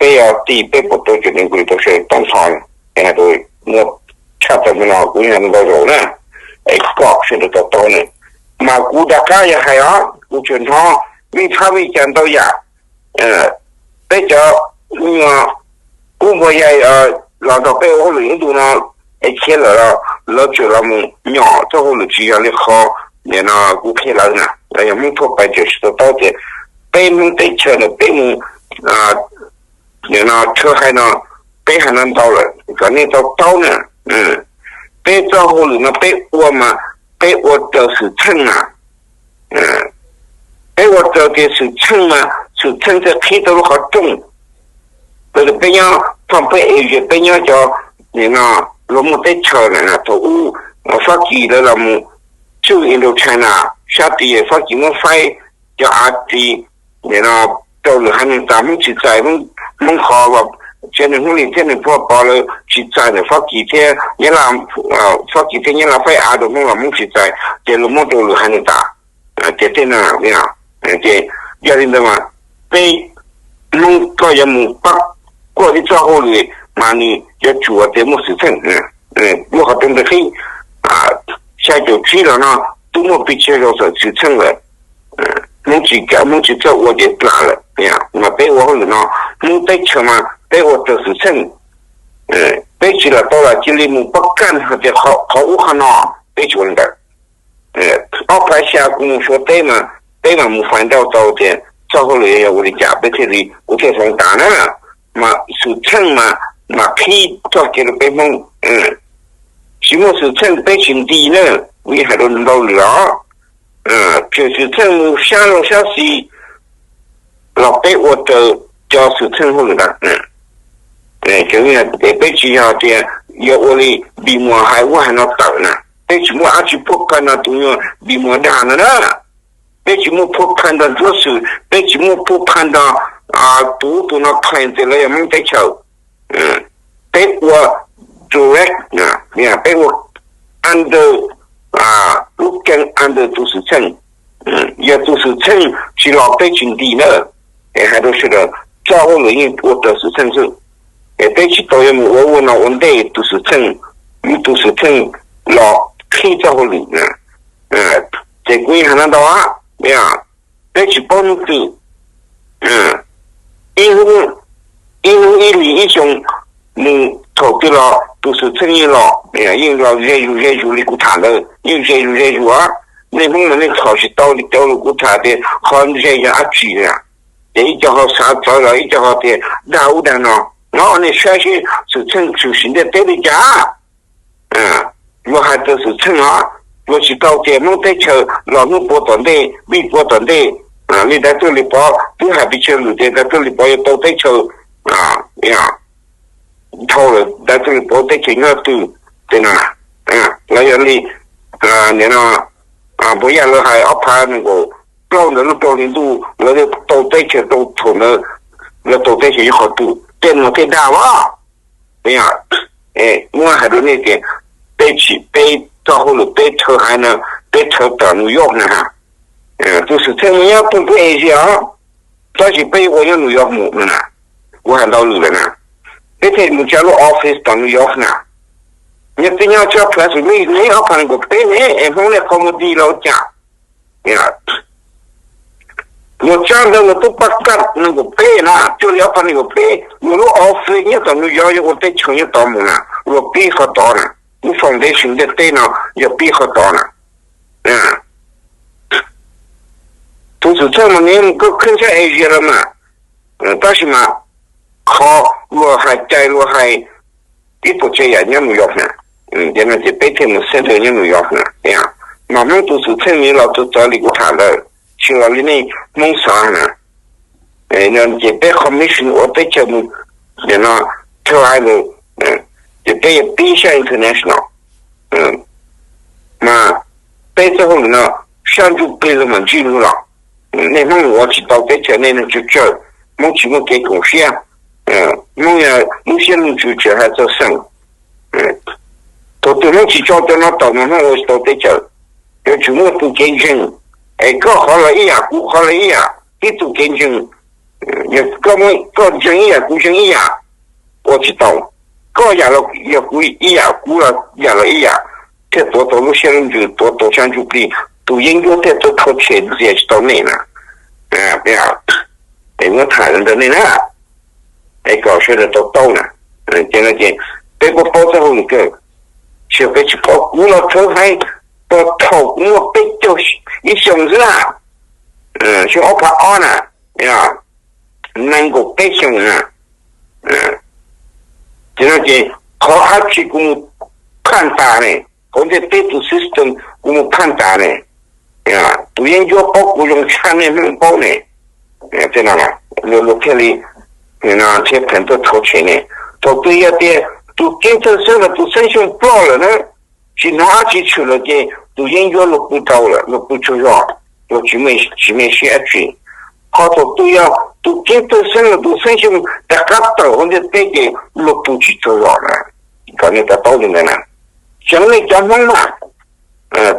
peb yog tig peb puas tau cawm neeg nqus tau sawv tag nrho, es hais rau muaj tshaj tawm no kuv yeej ntau zaus na, es kom sawv daws to taub na. Mas kuv rov qab yog hais os, kuv tseem hnov vij phab vij cas ntau yam. Peb cov me nyuam kub npua yaig los nrog peb ua hauj lwm ib ntus no es khiav lawm los lawv tseem los mus nyom txoj hauj lwm tsis yog li qhov nim no kuv qhia lawv na, los yog Hmoob thaj pais tseem tsis to taub tias peb Hmoob teb chaws ntawm peb mus, nim no tshawb hais no, peb hais no ntau lawm kom nej to taub na. Peb txoj hauj lwm no peb ua mas peb ua raws xwm txheej na. Peb ua raws tias xwm txheej mas xwm txheej thiaj qhib tau lub qhov rooj. Peb nyob thoj peb es peb nyob cov nim no luag muaj teb chaws na, thaum ub Fab Kis lawv los mus tswj Indochina sab tid, Fab Kis muab faib cov av ris nim no rau lwm haiv neeg tas, Hmoob tsis txais, Hmoob qhov, tsev neeg Hmoob Lis thiab neeg Pov Pov lawv tsis txais ntawm Fab Kis thiab Nyab Laj, Fab Kis thiab Nyab Laj faib av rau Hmoob los Hmoob tsis txais ces luag muab rau lwm haiv neeg tas. Ces tej no, ces yog li ntawd mas peb Hmoob koj yuav mus pab kuaj tib txoj hauj lwm mas nws yuav tsum tias muaj xwm txheej. Lub qhov rooj ntawd qhib, xya caum tsib los no twb muaj pes tsawg zaus txawm xwm txheej lawm. Hmoob tsis kam, Hmoob tsis txawj ua ces plam lawm. Mas peb ua hauj lwm no, Hmoob teb chaws mas peb ua raws xwm txheej. Peb tsis lam tau lam cia li mus pab kaj hais tias qhov ub qhov no, peb tsis ua li ntawd. Ob phav xya kuv mus Suav teb mas peb mam mus fais ntau tau tias txoj hauj lwm yog ua li cas peb thiaj li, kuv thiaj hloov tas na. Mas xwm txheej mas, mas qhib txoj kev rau peb Hmoob. Tsis muaj xwm txheej peb tsis nti na, kuv yeej hais rau ntau lwm los. Tseem xwm txheej mus sab laug sab xis los peb ua raws cov xwm txheej hauj lwm ntawd. Ces peb tsis yog tias yuav ua li Npis Muas hais ua hais no tawm na. Peb tsis muaj dab tsi phuaj pha nrog tus nyuag Npis Muas dag no na. Peb tsis muaj phuaj pha nrog Ntsuab Xwm, peb tsis muaj phuaj pha nrog tus ub tus no claim tias lawv yog Hmoob teb chaws. Peb ua direct, peb ua under, lub keeb under tus xwm txheej. Yog tus xwm txheej tsis los peb tsis nti na. Es hais rau sawv daws, txoj hauj lwm yeej ua raws xwm txheej xwb. Es peb tsis tau yuav mus ua ua no ua ntej tus xwm txheej, ib tus xwm txheej los qhib txoj hauj lwm. Ces kuv yeej hais no ntau, peb tsis paub hnub twg, ib hnub, ib hnub ib hlis ib xyoo mus thaum twg los tus xwm txheej yeej los, yeej los ze zus ze zus li kuv tham ntawd, yeej ze zus ze zus. Nej Hmoob mas nej txhom tsis tau li cov lus kuv tham tias qhov ze yog dab tsi na. Ces ib co ho xav txawv los ib co ho tias dag ub dag no. No nej saib seb xwm txheej tshwm sim ntiaj teb li cas. Luag hais txog xwm txheej os, luag tsis tau tias Hmoob teb chaws los hnub puav tom ntej, vij puav tom ntej. Li Dais Tuaj Lis Pov twb hais pes tsawg lwm tias Dais Tuaj Lis Pov yuav tau teb chaws Dhau lawm, tau txog pov teb chaws nyob twg, tej no na, los yog li, nim no, puas yog lawv hais ob phav nees nkaum plaub ntawd lub rau hli ntuj lawv tau teb chaws rau thaum ntawd, lawv tau teb chaws nyob qhov twg, tej no tej dag as. Muab hais rau nej tias, peb tsis, peb txoj hauj lwm peb rhawv haiv no, peb rhawv tom New York na ha. Tus xwm txheej mus nyob pheej pub Asia os, tab sis peb yuav ua nyob New York mus no na. Kuv hais ntau lwm lawm na, peb thiaj mus tsa lub office tom New York na. Nyob twb nyob tsob plhav xws li ne ob phav nees nkaum peb ne es Hmoob nej qhov muag di los cas? Luag tsab ntawd luag twb pab kaj nees nkaum peb na, cuaj li ob phav nees nkaum peb luag lub office nyob tom New York, yog ua teb chaws nyob tod mus na, luag pib qhov tod na, lub foundation ntiaj teb no yog pib qhov tod na. Tus xwm txheej mas nws mus koj khwb tshab Asia los mas, tab sis mas qhov luag hais cai luag hais ib puas tsav yam nyob New York na, ces no ces peb thiaj mus center nyob New York na. Mas Hmoob tus xwm txheej nws los txawv txawv li kuv tham ntawd, tsis los li nej Hmoob xav na. Ces peb commission ua teb chaws mus, no, rau hais lawm, ces peb yuav pib sab international. Mas peb txoj hauj lwm no sab ntsuj plig los mam ntsib lug los. Nej Hmoob mus ua tsis tau teb chaws, nej neeg tsawg tsawg, Hmoob tsis muaj kev koom siab, Hmoob yog lub siab lub ntsws tseem hais txog xeem. Thaum twg Hmoob tsis tso cov no tawm mas Hmoob ua tsis tau teb chaws. Yuav tsum muaj tus kev ntseeg, es koj qhov los ib yam, kuv qhov los ib yam, ib tug kev ntseeg. Koj ntseeg ib yam, kuv ntseeg ib yam, ua tsis tau. Koj yam los yog kuv ib yam, kuv yam los ib yam, thiaj tuav tau lub siab lub ntsws, tuav tau sab ntsuj plig, tus yeeb ncuab thiaj tuaj rhuav tshem ntxias tsis tau nej na. Es muab tham ntawd nej na, es kom sawv daws tau taub na. Ces no ces peb paub paub txoj hauj lwm kawg, tsis yog peb tsis paub. Kuv los rhawv haiv txog thaum kuv muaj peb caug ib xyoos xwb na, xyoo ob phav ob na, nees nkaum peb xyoos na. Ces no ces qhov dab tsi kuv mus phaj tas ne, hauv ntiaj teb tus system kuv mus phaj tas ne, tus yeeb ncuab paub kuv zoo tshaj nej Hmoob paub ne. Tej no luag thiaj li nrhiav pheem tuaj rhuav tshem ne. Thaum twg yog tias tus keeb thawj xeeb los tus xeeb xyoo ploj lawm na, tsis hnov dab tsi tshwm lawm ces tus yeeb ncuab luag pw rau lawm, luag pw tsaug zog, luag tsis me siab dab tsi. Ho thaum twg yog tus keeb thawj xeeb los tus xeeb xyoo rov qab tawm hauv ntiaj teb ces luag pw tsis tsaug zog na. Kom nej to taub li ntawd na. Tseev nej cov Hmoob mas,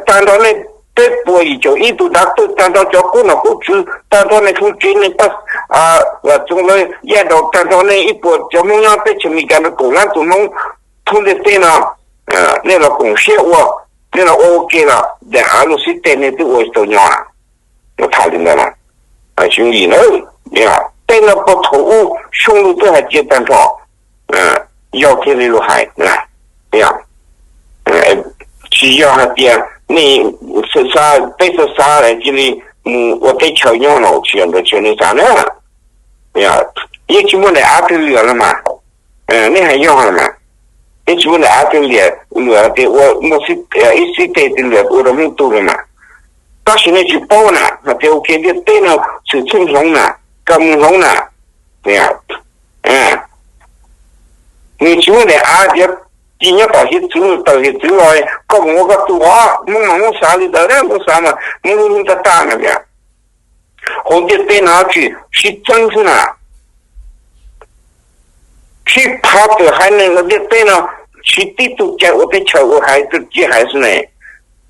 tag nrho nej peb puas yim caum ib tug dav twj, tag nrho cov qub nom qub tswv, tag nrho nej hauv tsev nej pab, vam txoov lawv yaj daus, tag nrho nej ib puas cov Hmoob nyob teb chaws Amelikas no kaum lab tus Hmoob thoob ntiaj teb no, nej los koom siab ua, nej los ua ua ke los daim av luag xib teg nej twb ua tsis tau nyo. Tham li ntawd na, tsis yooj yim na. Tej no puag thaum ub Xyooj Luj twb hais tias tag nrho, yog thiaj li luag hais. Tsis yog hais tias nej xav, peb xav xav cia li mus ua teb chaws nyob no, tsis yog ntawd, tsis yog nej xav na. Yeej tsis muaj daim av twg liam los mas, nej hais yog los mas, yeej tsis muaj daim av twg liam, liam tias ua muaj ib xib teg twg liam ua rau Hmoob tu los mas. Tab sis nej tsis paub na, hais tias ua ke ntiaj teb no xwm txheej hloov na, kawg mus hloov na. Nws tsis muaj daim av tias ci nyob tom hiav txwv, tawm hiav txwv los koj mus ua koj tu os. Hmoob mas Hmoob xav li ntawd, Hmoob xav mas Hmoob lub hlwb tab tag na tias, hauv ntiaj teb no tsis sib txeeb xwb na, sib phav tawm haiv neeg hauv ntiaj teb no, tsis tib tug cai ua teb chaws ua haiv tug ciaj haiv xwb ne.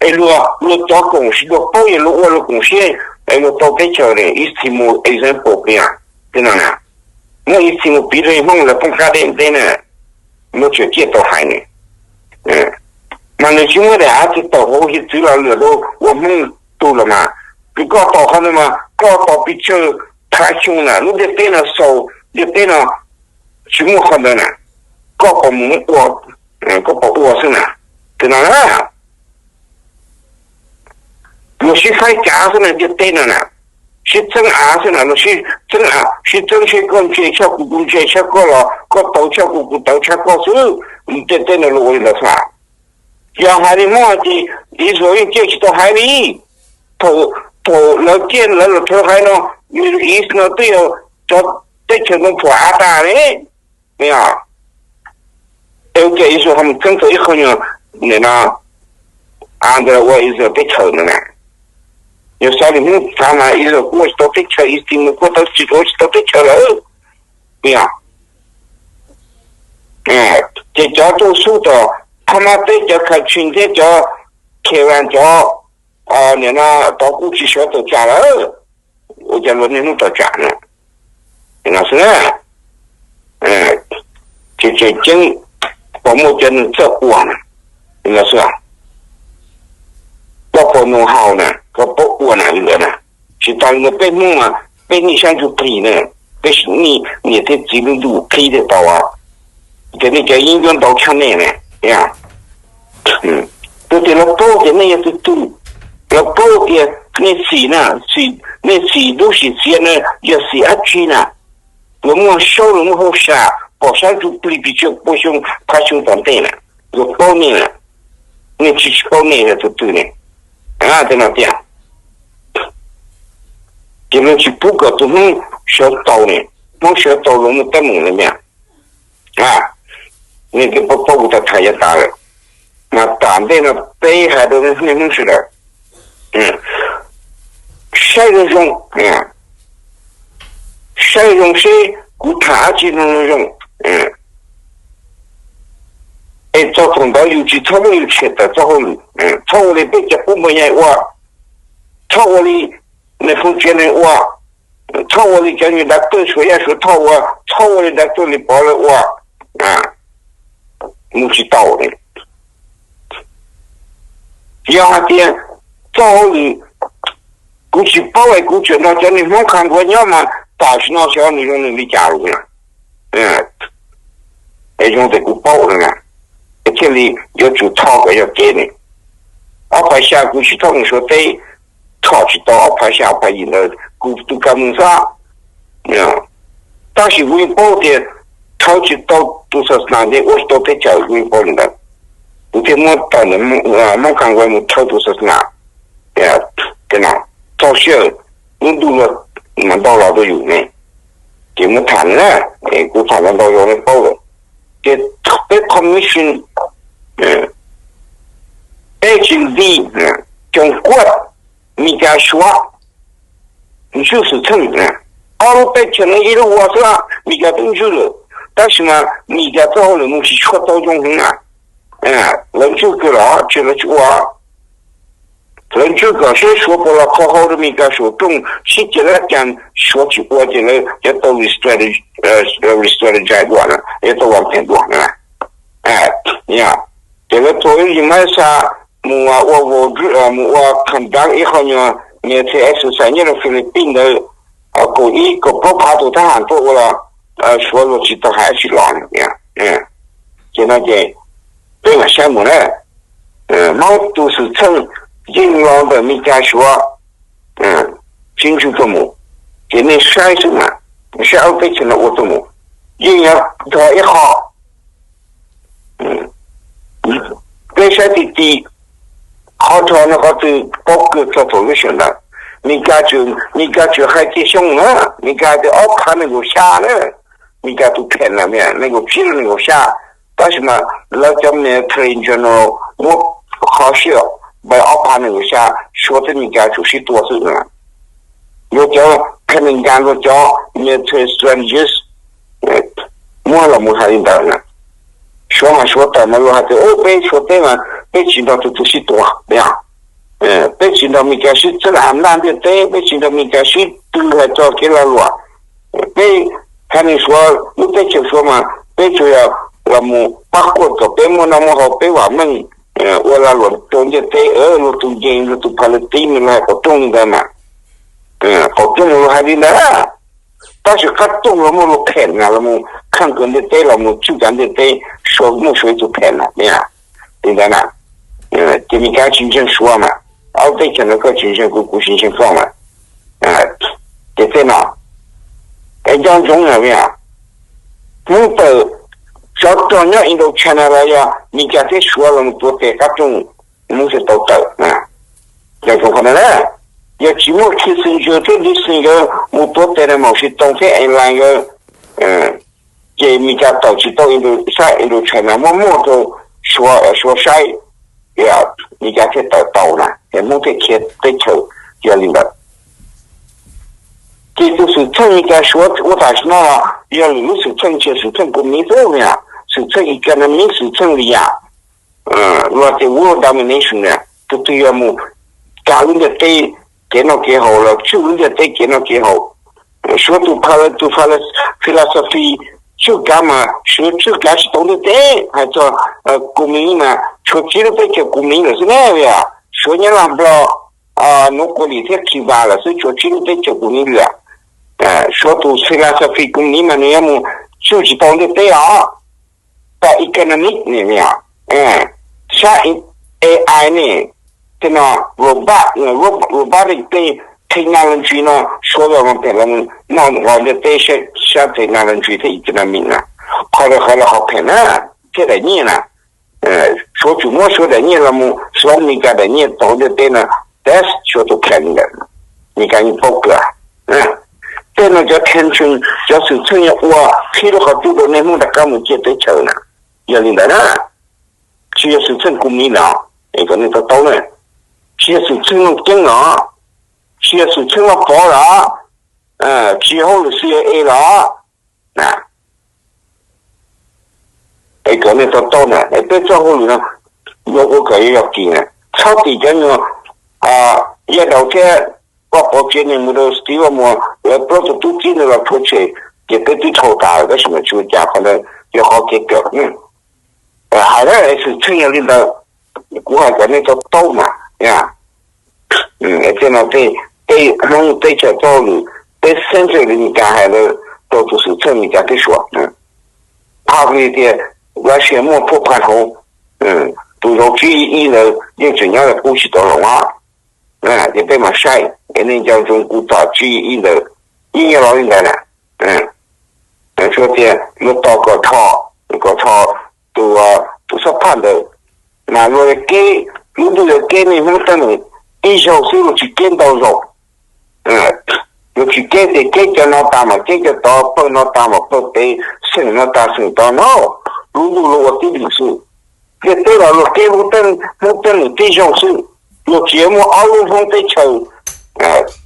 Es luag, luag cov koom siab, luag paub yog luag ua luag koom siab, es luag tau teb chaws ne. Ib txhis mus example piv, tej no na, muab ib txhis mus piv rau Hmoob lawv poob qab deb ntev na, muab tseem ciaj tau hais ne. Mas nws tsis muaj daim av twg tawm hauv hiav txwv los liam rau ua Hmoob tu los mas. Kws koj tos qhov ntawd mas koj tos pes tsawg phav xyoo na, lub ntiaj teb no xaus, ntiaj teb no tsis muaj qhov ntawd na. Koj pom mus ua, koj pom ua xwb na. Tej no na, luag sib faib cav xwb na, ntiaj teb no na, sib txeeb av xwb na, luag sib txeeb av, sib txeeb seb koj ntse tshaj kuv, kuv ntse tshaj koj los koj tau tshaj kuv, kuv tau tshaj koj xwb. Ntiaj teb no luag ua li ntawd xwb. Yog hais li Hmoob hais tias Israel yeej ciaj tsis tau haiv li. Thaum, thaum lawv ciaj lawv los rhawv haiv no, Middle East no twb yog cov teb chaws ntoo phuam av tas ne. Yog, es ua cas Israel ho mus txeeb tau ib qho nyuag nim no av ntawd ua Israel teb chaws no na? Yog xav li Hmoob thav mas Israel kuj ua tsis tau teb chaws, Israel kuj tau tsis ua tsis tau teb chaws lawm. Yog, ces cov tuaj xub tom Hamas teb, cov Kachin thiab cov Iran cov nim no tod kuj tsis sawv tawm tsam lawm. Ua cas luag niaj hnub tawm tsam na? Li no xwb na. Tseem tseem ceeb, pom muaj cov neeg txawj ua na. Li no xwb. Koj puas nus haus na, koj paub ua na li ntawd na. Tsis tas li ntawd peb Hmoob mas peb nij sab ntsuj plig na, peb niam thiab txiv lub ntuj qhib thiaj tau. Ces nej cov yeeb ncuab ntau tshaj nej na. Tus tias lawv paub tias nej yog tus twg, lawv paub tias nej xim na, nej xim lub sim txiav na, yog xim dab tsi na. Luag muaj saub, luag muaj hauj sam, pom sab ntsuj plig pes tsawg pua xyoo phav xyoo tom ntej na, luag paub nej na. Nej tsis tsis paub nej yog tus twg ne. Tej no tias, ces luag tsis pub kom tus Hmoob sawv tau ne, Hmoob sawv tau luag muaj teeb meem li ntawd. Nej twb paub paub kuv tham tham yav tas lawm, mas tom ntej no peb hais rau nej Hmoob sawv daws saib zoo zoo, saib zoo seb kuv tham dab tsi zoo zoo zoo. Es txog thaum ntawd yus tsis txhob muab yus tshem tawm txoj hauj lwm, txhob ua li peb cov pub npua nyai ua, txhob ua li nais phoo tsev neeg ua, txhob ua li cov nyuag dav tuj Suav Yaj Suav Thoj ua, txhob ua li dav tuj Lis Pov lawv ua. Mus tsis tau. Yog hais tias txoj hauj lwm kuv tsis paub es kuv tseem nrog cov niag Hmoob qha nkuav nyob mas tam sim no xyov nws zoo nws li cas lawm. Es zoo tias kuv paub no na, es thiaj li yuav tsum tho kom yog kev ne. Ob phav xya kuv tsis txhob mus Suav teb, tho tsis tau ob phav xya ob phav yim ntawd kuv tus kab moos xwb. Tab sis kuv yeej paub tias thawb tsis tau tus xas nas ces ua tsis tau teb chaws, kuv yeej paub li ntawd. Kuv thiaj muab tawm ntawm Hmoob qha nkuav mus thawb tus xas nas. Txog sij hawm lub ntuj los mas ntau los rau yus ne, ces muab tham na, kuv tham ntau ntau zoo nej paub lawm. Ces peb commission, peb tsis nti, Coom Kuaj, Meskas Suav, Ntswj Xwm Txheej, ob lub teb chaws no ib lub ua xwb, Meskas twb ntswj lawm, tab sis mas Meskas txoj hauj lwm mus tsis tshua tau zoo heev na. Lawv ntswj kawg los tsis, lawv tsis ua. Lawv ntswj kom seb Suav puas los kho hau rau Meskas saum rooj sib ceg lab cas, Suav tsis ua ces lawv yuav tau re-strategize dua, yuav tau vam phem dua na. Ces lawv tau ib yim mab xa mus ua, mus ua conduct ib qho nyuag military exercise nyob rau Philippines ntawd, kaum ib kaum plaub phav tus thab ham tuaj ua los Suav luag tsis tau hais dab tsi los. Ces no ces peb mam saib mus na. Hmoob tus xwm txheej yeej los ntawm Meskas Suav sib ntswj tuaj mus, ces nej saib xwb mas, saib ob peb chaw no ua tuaj mus, yeej yog dhos ib qho. Peb saib ti ti, qhov dhos no qhov twg paub kawg txog thaum lub sij hawm ntawd. Meskas tseem, Meskas tseem hais tias xyoo na, Meskas tias ob phav nees nkaum xya na, Meskas tus phem na, nees nkaum tsib los nees nkaum xya, tab sis mas lawv cov military general muab qhov sij hawm npaum ob phav nees nkaum xya, Suav thiab Meskas tseem sib tua xwb na. Luag cov phees nkas, luag cov military strategist muab los mus hais li ntawd na. Suav mas Suav tawm mas luag hais tias, peb Suav teb mas peb tsis nrog tus twg sib tua, peb tsis nrog Meskas sib txeeb ham ntaj ntiaj teb, peb tsis nrog Meskas sib tw hais txog kev lag luam. Peb haiv neeg Suav, lub teb chaws Suav mas peb tsuas yog los mus pab quaj kom peb muaj noj muaj haus, peb vam meej, ua lag luam rau ntiaj teb, luag tus ncees, luag tus Palestine, luag hais qhov rooj li ntawd mas. Qhov rooj luag hais li ntawd, tab sis qab rooj los muaj luag phem na, los mus kheej kav ntiaj teb, los mus tswj kav ntiaj teb, Suav muaj Suav ib tug phem na, li ntawd na. Ces Meskas tsis ntseeg Suav mas, ob teb chaws no koj tsis ntseeg kuv, kuv tsis ntseeg koj mas. Ces tej no, es nco ntsoov na, Hmoob tawm tsov rog nyob Indochina los yog Meskas thiab Suav los mus tuav tes qab rooj, Hmoob thiaj tau tawm. Nco ntsoov qhov no na, yog tsis muaj Kissinger thiab Nixon nkawd mus tuav tes na, Mao Zedong thiab Alan nkawd Ces Mis Kas tawm tsis tau sab Indochina, muab muag rau Suav, Suav saib, Mis Kas thiaj tawm tau na, es Hmoob thiaj khiav teb chaws. Yog li ntawd, ces tus xwm txheej Mis Kas Suav ua tam sim no los yog lwm lub xwm txheej, tsis yog xwm txheej koos komunis xwb, xwm txheej economic, xwm txheej li yam luag tias world domination na, tus twg yog mus kag lub ntiaj teb kev noj kev haus los tswj lub ntiaj teb kev noj kev haus. Suav tus, tus philosophy tswj kav mas Suav tswj kav tsis tau ntiaj teb, hais txog koos komunis mas tshuav tsib lub teb chaws koos komunis lawm xwb ne. Suav, Nyab Laj, Nplog, Nuav Kuas Lim thiab Khiv Vas lawm xwb, tshuav tsib lub teb chaws koos komunis lawm. Suav tus philosophy koos komunis mas nws yuav mus tswj tsis tau ntiaj teb os. Tam economic, sab A I ne, tej no, robotic, technology no Suav los pem los noj nqos ntiaj teb sab technology thiab economic na. Qhov ntawd qhov los qhov phem na, thiab daim nyiaj na. Suav tsum muab Suav daim nyiaj los mus hloov Mis Kas daim nyiaj tau ntiaj teb no, that's Suav tus phem li ntawd. Mis Kas yeej paub kawg. Tej no cov tension, cov xwm txheej yog ua qhib lub qhov cub rau nej Hmoob rov qab mus ciaj teb chaws na. Yog li ntawd na, tsis yog xwm txheej koos komunis los, es kom nej to taub na, tsis yog xwm txheej Looj Ceeb los, tsis yog xwm txheej Vaj Pov los, tsis yog hauj lwm C I A los na. Es kom nej to taub na, es peb txoj hauj lwm no yuav ua kom yog yog kis na, txhob tim cov nyuag Yaj Daus thiab Vaj Pov tsev neeg mus rau Steve Vaj Muas, lawv plaub tug tub txib ntawd los rhuav tshem, ces peb twb dhau tas lawm, tab sis mas tsis ua cas, qhov ntawd yog qhov kev kawm. Hais na, xwm txheej yog li ntawd, kuv hais kom nej to taub mas. Tej no tej, tej Hmoob teb chaws txoj hauj lwm, peb central li Mis Kas hais ntawd rau tus xwm txheej Mis Kas thiab Suav. Pha li tias Russia muaj phuaj pha hauv, tus zauv tsib ib ntawd yeej tseem nyob qub tsis tau los. Ces peb mam saib es nej nco ntsoov kuv tom tsib ib ntawd, yeej yog los li ntawd na. Tsuas tias yuav tos kom rho, kom rho tus, tus xab phaj ntawd, mas luag yuav keb, lub ntuj yuav keb nej Hmoob teeb meem ib zaug xwb, luag tsis keb ntau zaus. Luag tsis keb tias keb cov no tas mas keb cov tod, pawg no tas mas pawg pem, xeem no tas xeem tod no, lub ntuj luag ua tib lwm xwb. Ntiaj teb los luag keb Hmoob teeb meem tib zaug xwb, luag tsis yog muaj ob lub Hmoob teb chaws,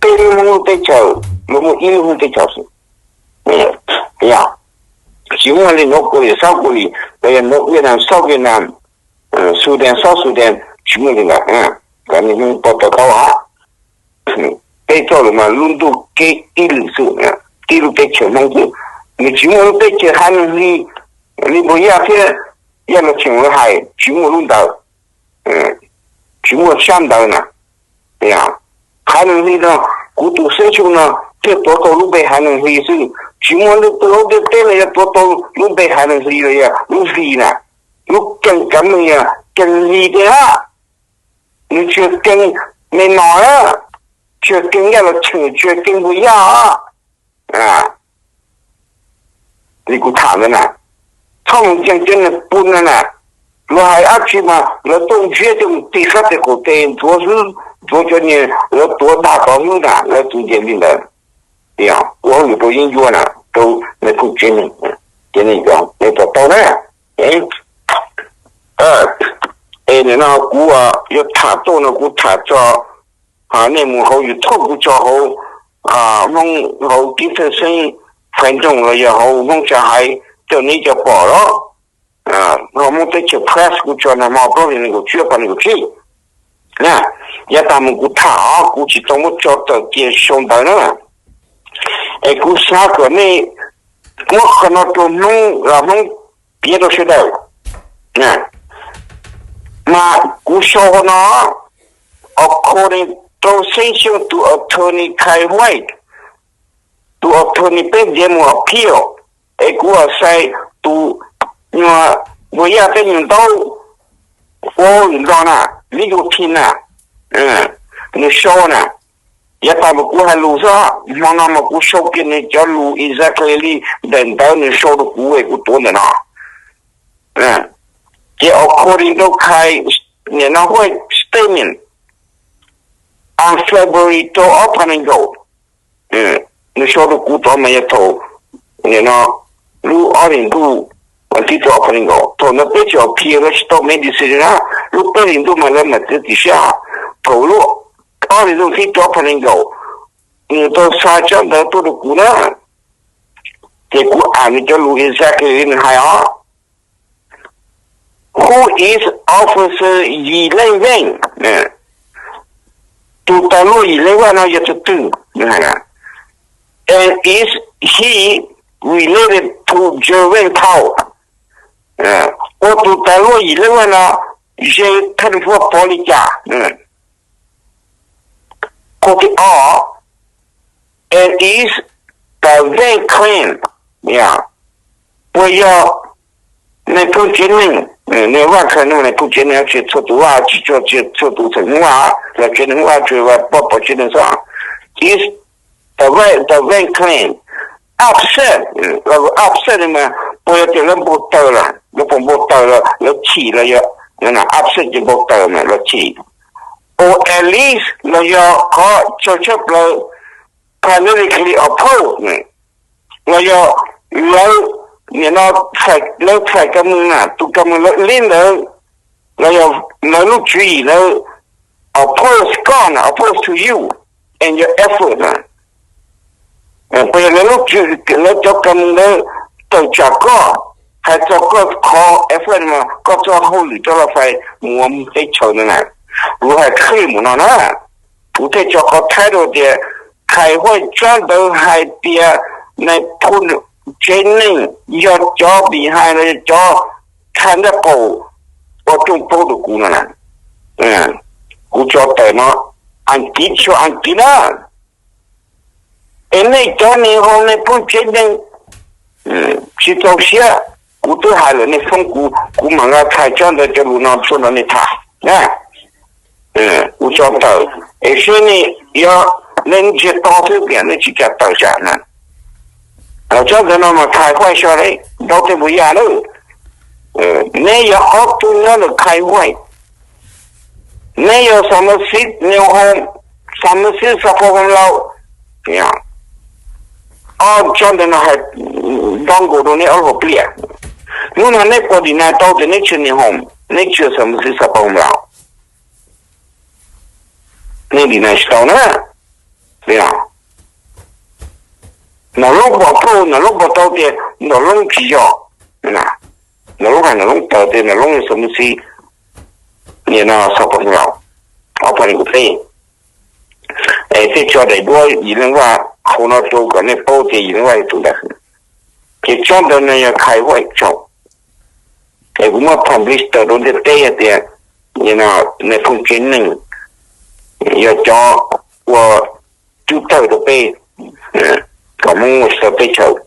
peb lub Hmoob teb chaws, luag muaj ib lub Hmoob teb chaws xwb. Tsis muaj li North Korea, South Korea, los yog North Vietnam, South Vietnam, Sudan, South Sudan, tsis muaj li ntawd. Kom nej Hmoob paub to taub os. Peb txoj lus mas lub ntuj keb ib lwm xwb, tib lub teb chaws Hmoob xwb. Nws tsis muaj lub teb chaws haiv neeg hli li npus yaj thiab yaj los tseem lawv hais, tsis muaj lub ntawd, tsis muaj sab ntawd na. Haiv neeg hli no, kuv tus xeeb xyuam no thiaj tuav tau lub npe haiv neeg hli xwb, tsis muaj leej twg hauv ntiaj teb los yuav tuav tau lub npe haiv neeg hli los yog lub hli na. Lub keeg kav meej yog keeg hli tiag, nws tsis yog keeg me no, tsis yog keeg yaj los tseem, tsis yog keeg npus yaj os. Li kuv tham ntawd na, txhob mus ntseeg cov neeg pub no na. Luag hais dab tsi mas lawv tuaj ntsiab coj mus ti sab tes qaum tes, ntxuav hlwb, ntxuav cov niag lawv tuav dag tod hlwb na, lawv tus nce li ntawd. Ua hauj lwm rau yeeb ncuab na, rau nws phooj tsev neeg, ces nej to taub na. Es nim no kuv yuav tham tuaj no kuv tham tso, nej mus hauv YouTube kuv tso hauv, Hmoob hauv kib thawj xeeb Faiv Nroog los yog hauv Hmoob Tsa Haiv coj neb cov pom los, hauv Hmoob Teb Chaws Press kuv tso nag hmo plaub hlis nees nkaum tsib, phav nees nkaum tsib. Yav tag mus kuv tham os, kuv tsis tau muab tso tawm cia sau ntawv na. Es kuv xav kom nej muab qhov no rau Hmoob los Hmoob piav rau sawv daws. Mas kuv sau hauv no, according to Xeeb Xyooj tus attorney Kai White, tus attorney peb ntiav mus appeal, es kuv as xais tus nyuag npus yaj peb nyuag ntaub ua hauj lwm Nplog na, legal team na, nws sau na. Yav tag mas kuv hais lus xwb, hmo no mas kuv sau kiag nws cov lus exactly li ntawm ntawv nws sau rau kuv es kuv tuav ntawm no. Ces according to Kai, nim no White statement on February two thousand nkaus, nws sau rau kuv tod mas yog thaum nim no lub ob hlis ntuj, vas thib rau ob phav nees nkaum. Thaum ntawd peb tseem appeal, lawv tsis tau make decision na. Lub peb hlis ntuj mas lawv mam txiav txim siab. Thaum lub ob hlis ntuj thib rau ob phav nees nkaum, nws tau xa tsab ntawv tuaj rau kuv na, ces kuv am nws cov lus exactly li nws hais os. Who is Officer Yi Len Wang? Tus tas luaj Yi Len Wang no yog tus twg? And is he related to Jermaine Tao? Ua tus tas luaj Yi Len Wang no ze thaj pov li cas? Qhov thib ob, and is the Wang clan, puas yog nais phoo tsev neeg? Nais Vaj clan no nais phoo tsev neeg, tsis txhua tus Vaj, tsis txhua tus txheem Hmoob Vaj, los tsev neeg Hmoob Vaj tsuas Vaj poj pov tsev neeg xwb. Is the Wang clan upset? Upset mas puas yog tias lawv npau taws lawm, lawv puas npau taws lawm, lawv chim los yog upset ces npau taws mas lawv chim, or at least los yog qhov tsawg tshaj plaws politically opposed, los yog lawv nim no lawv txhais ka mus na, tus ka mus lawv li ntawd, los yog lawv lub tswv yim lawv oppose koj na, oppose to you and your effort na. Puas yog lawv lub tswv, lawv cov ka mus lawv tawm tsam koj, hais txog koj qhov effort, koj txoj hauj lwm rov los fais mus ua teb chaws no na? Kuv hais clear mus no na, kuv thiaj tso qhov title tias Khais Huaij tsab ntawv hais tias nais phoo tsev neeg yog cov behind, los yog cov tha ntaj qaum ua rooj plaub rau kuv no na. Kuv tso tawm no, Askiv tsis yog Askiv na. Es nej cov niag hau nais phoo tsev neeg tsis txaus siab, kuv twb hais lawm nej foob kuv, kuv mam nqa txhais tsab ntawv cov lus no tuaj nrog nej tham. Kuv tso tawm, es seb nej yuav, nej ntsiag to xwb tias nej tsis kam tawm tsam na. Tsab ntawv no mas Khais Huaij xyov ntaub tej npua yaj lawm. Neb yog ob tug nyob ntawm Khais Huaij, neb yog Xam Mas Xib Nws Hoo, Xam Mas Xib Xa Phoo Hoo Lau. Ob tsab ntawv no hais ntaub nkaus rau neb ob lub hauv pliaj. Hnub no neb puas deny tau tias neb tsis yog Nws Hoo, neb tsis yog Xam Mas Xib Xa Phoo Hoo Lau? Nej deny tsis tau na. Nom Loob pom proof, Nom Loob pom tau tias Nom Loob tsis yog. Nom Loob hais Nom Loob tawm tias Nom Loob yog Xam Mas Xib, nim no Xa Phoo Hoo Lau, ob phav nees nkaum peb. Es thiaj tso daim duab Yim Leej Vaj hauv no rau kom nej paub tias Yim Leej Vaj yog tus ntawd. Ces tsab ntawv no yog Khais Huaij tso, es kuv muab publish tawm rau ntiaj teb hais tias nais phoo tsev neeg yog cov ua cub tawg rau peb, kom Hmoob ua tsis tau teb chaws.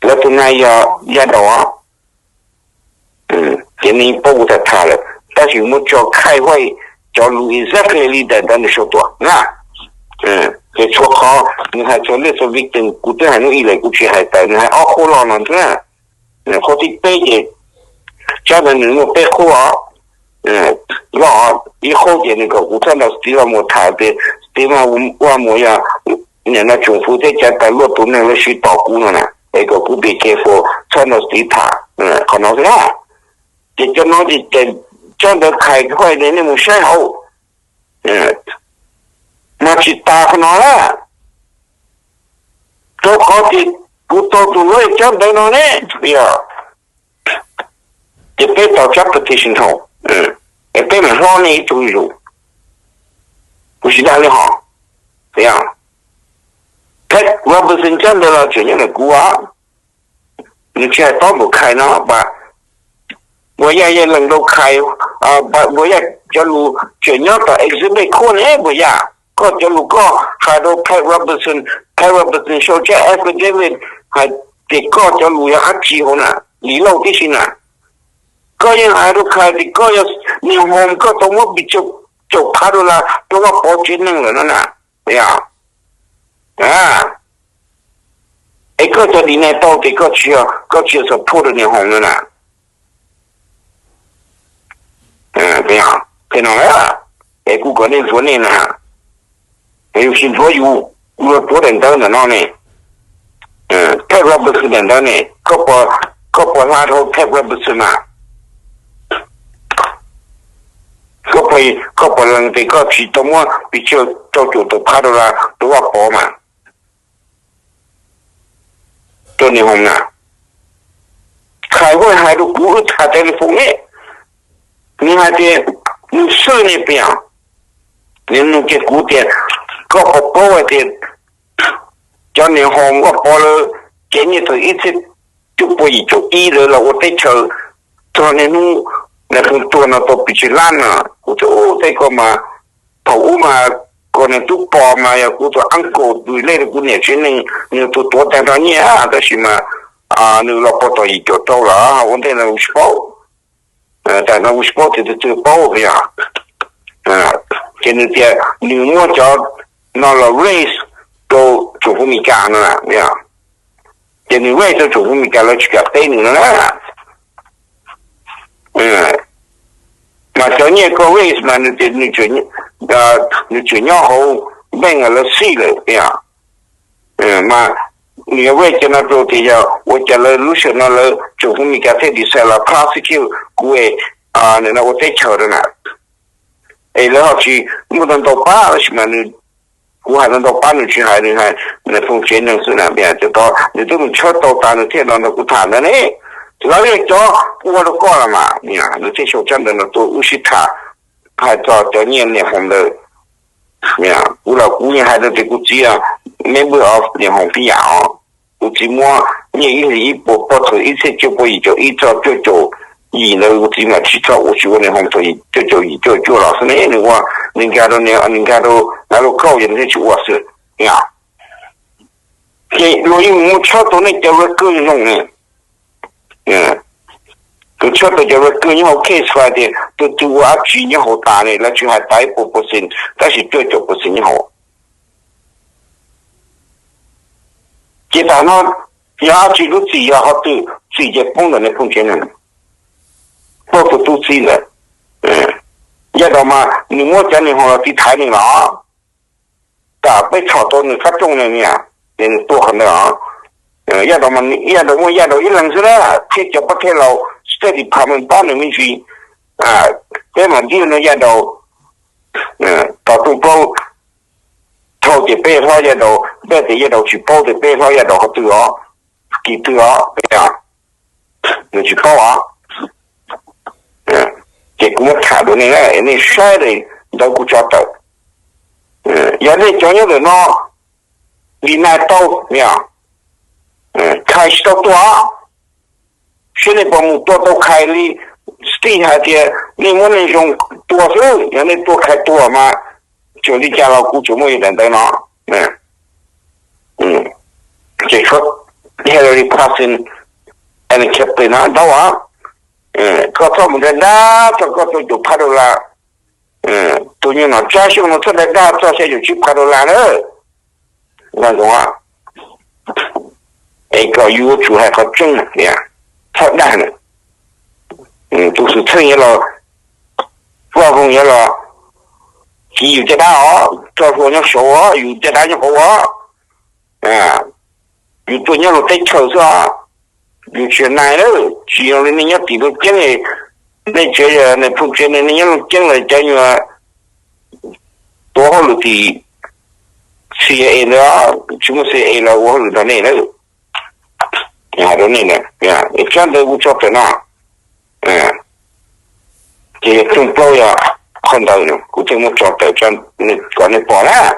Lawv tus na yog Yaj Daus, ces nej paub kuv tham tham lawm, tab sis kuv muab tso Khais Huaij cov lus exactly li daim ntawv nws sau tuaj na. Ces txhua qhov nws hais txog lej txog victim, kuv twb hais hnub ib lawm, kuv tsis hais tawm, nws hais ob qhub loj no xwb na. Qhov thib peb ces tsab ntawv nws muaj peb qhub os. Loj, ib qhub ces nws kom kuv txhob nrog Steve Vaj Muas tham tias Steve Vaj Muas yog nim no tsoom fwv thiab cov tas luaj tus neeg lawv siv tom kuv no na, es kom kuv be careful txhob nrog Steve tham, qhov no xwb na. Ces cov no ces tsab ntawv Khais Huaij nej mus saib hauv, mas tsis tas qhov no na. Rau qhov tias kuv tau tus lawv tsab ntawv no ne, yog ces peb tau tsab petition dhau, es peb mam hlob nej ib tug zus. Kuv tsis dag li hos. Ted Robertson tsab ntawv los tseem nyob ntawm kuv, nws tsis hais tob npaum Khais no. Npuas Yaj yeej lees rau Khais, Npuas Yaj cov lus tseem nyob tom exhibit court ne. Npuas Yaj, koj cov lus koj hais rau Ted Robertson, Ted Robertson sau tsab affidavit hais tias koj cov lus yog dab tsi hauv na, Lis Lauj tib si na. Koj yeej hais rau Khais tias koj yog Nws Hoo, koj tau muab pes tsawg phav dollar rau Vaj Pov tsev neeg lawm no na. Es koj cov deny tau tias koj tsis, koj tsis yog support Nws Hoo no na. Qhia no, es kuv kom nej ntxuav nej na, es yus tsis ntxuav yus, yus tuav daim ntawv ntawm no ne. Ted Robinson ntawd ne, koj puas hla dhau Ted Robinson mas? Koj puas lees tias koj tsis tau muab pes tsawg rau caum tawm phav dollar rau Vaj Pov mas, rau niam hoom na? Qhais huaj hais rau kuv, wb tham telephone ne, nws hais tias nws xwb ne, puas yog? Nws nug kiag kuv tias, koj puas paub hais tias cov niam hoom Vaj Pov lawv cev nyiaj txog ib txhiab cuaj pua yim caum ib lawv los ua teb chaws, txog niaj hnub nais phoo tuag no tau pes tsawg lab no? Kuv tias, u, tej ko mas thaum ub mas kuv niag tub pos mas yog kuv tus uncle related rau kuv niam tsev neeg, nws tus tuav tag nrho nyiaj, tab sis mas nws los puag tom yim caum rau lawm, ua ntej no kuv tsis paub. Tam no kuv tsis paub tias tus twg paub, puas yog? Ces nws tias nws muab cov no los raise rau tsoom fwv Amelikas no, ces nws raise rau tsoom fwv Amelikas lawv tsis kam teb nws no na. Mas cov nyiaj koj raise mas nws tias nws tseem nyob hauv bank lawv xij lawm, puas yog? Mas nws yuav raise cov no rau tias yog ua cas lawv lub sij hawm no lawv tsoom fwv Amelikas thiaj decide los prosecute kuv es nim no ua teb chaws rau na. Es lawv ho tsis muaj ntau ntau pab, tab sis mas kuv hais ntau ntau pab nws tsis hais, nws hais nais phoo tsev neeg xwb na. Ces nws twb mus tshawb tau tas nws thiaj los nrog kuv tham ntawd ne. Lawv yog cov ua rau koj los mas, nws thiaj sau tsab ntawv no tuaj wb sib tham, hais txog cov nyiaj niam hoom ntawd. Kuv los kuv yeej hais rau tias kuv txiv member of niam hoom tib yam os. Kuv txiv muab nyiaj ib hlis ib puas poj txhum ib txhiab cuaj pua yim caum ib txog cuaj caum yim ntawd kuv txiv mam tsis txhob ua, tsis ua niam hoom txog cuaj caum yim cuaj cuaj los xwb ne. Nws ua, nws nkag rau, nws nkag rau lawv lub kauj ces nws thiaj tsis ua xwb. Ces luag yeej mus muab tshawb tau nej cov record zoo ne. Tus tshawb tau cov record nyob hauv case file tias tus twg ua dab tsi nyob hauv tas ne, lawv tsis hais tas ib puas percent tab sis cuaj caum percent nyob hauv. Ces tam no yog dab tsi lub txim, yog qhov twg txim ces poob ntawm nws phooj tsev neeg, poob tus tub txib ntawd. Yaj Daus mas nws muab cov niam hoom los tiv thaiv nws los, tam peb tshom tau nws qab rooj ne, ces nws tua qhov ntawd os. Yaj Daus mas Yaj Daus muaj Yaj Daus ib leeg xwb na, thiab cov pab thej laus State Department pab nws me ntsis. Peb mas deal no Yaj Daus tos rooj plaub dhau ces peb hlob Yaj Daus, peb tias Yaj Daus tsis paub tias peb hlob Yaj Daus qhov twg os, kis twg os, nws tsis paub os. Ces kuv muab tham rau nej, nej saib ntawd kuv tso tawm. Yog nej cov nyob ntawm no deny tau, Khais tsis tau tua, seb nej puas mus tua tau Khais li Steve hais tias nej muab neeg zoo tua xwb, yog nej tua Khais tua mas txawm li cas los kuv tseem muaj yus daim ntawv no. Ces tshuav Hillary Clinton, Ann Catherine no ntau os. Koj txhob mus dag dag txog koj tua caum phav dollar, tus nyuag nom tsab xyooj no txhob dag dag txog xya caum tsib phav dollar na. Es kom yus yuav tsum hais qhov tseeb, txhob dag na. Tus xwm txheej yuav los, Vaj Hoo yuav los, tsis yus caj dab os, tso hlua nyob saud os, yus caj dab nyob hauv os. Yus tuaj nyob luag teb chaws xwb os, yus tsis nai lawm, tsis zoo li nej nyob tim Looj Ceeb, nej tsev, nej phooj tsev nej nyob Looj Ceeb lawm cov nyuag tuav hauj lwm tim C I A ntawd, tsis muaj C I A los ua hauj lwm nrog nej lawm. Hais rau nej, tsab ntawv kuv tso tawm no, ces yog rooj plaub yog qhov ntawd kuv thiaj muab tso tawm kom nej pom na.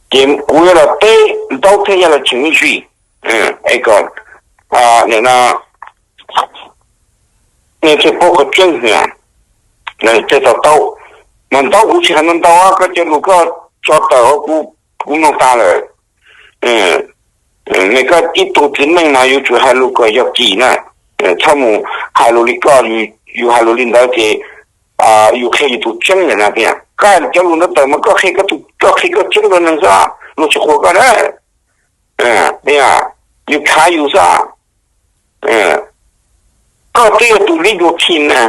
Ces kuv yuav los teb ntaub thiab yuav los tseem me ntsis, es kom nim no nej thiaj paub qhov tseeb, thiaj to taub. Mas ntaub kuv tsis hais ntau ntau, koj cov lus koj tso tawm kuv mloog tas lawm. Nws koj ib tug txiv neej mas yuav tsum hais lus kom yog kim na, txhob mus hais lus li koj, yus hais lus li ntawd ces yus qhia yus tus tseeb lawm na. Koj hais cov lus ntawd tawm mas koj qhia koj tseeb rau neeg xwb, luag tsis qhuas koj na. Yus khav yus xwb. Koj twb yog tus legal team na,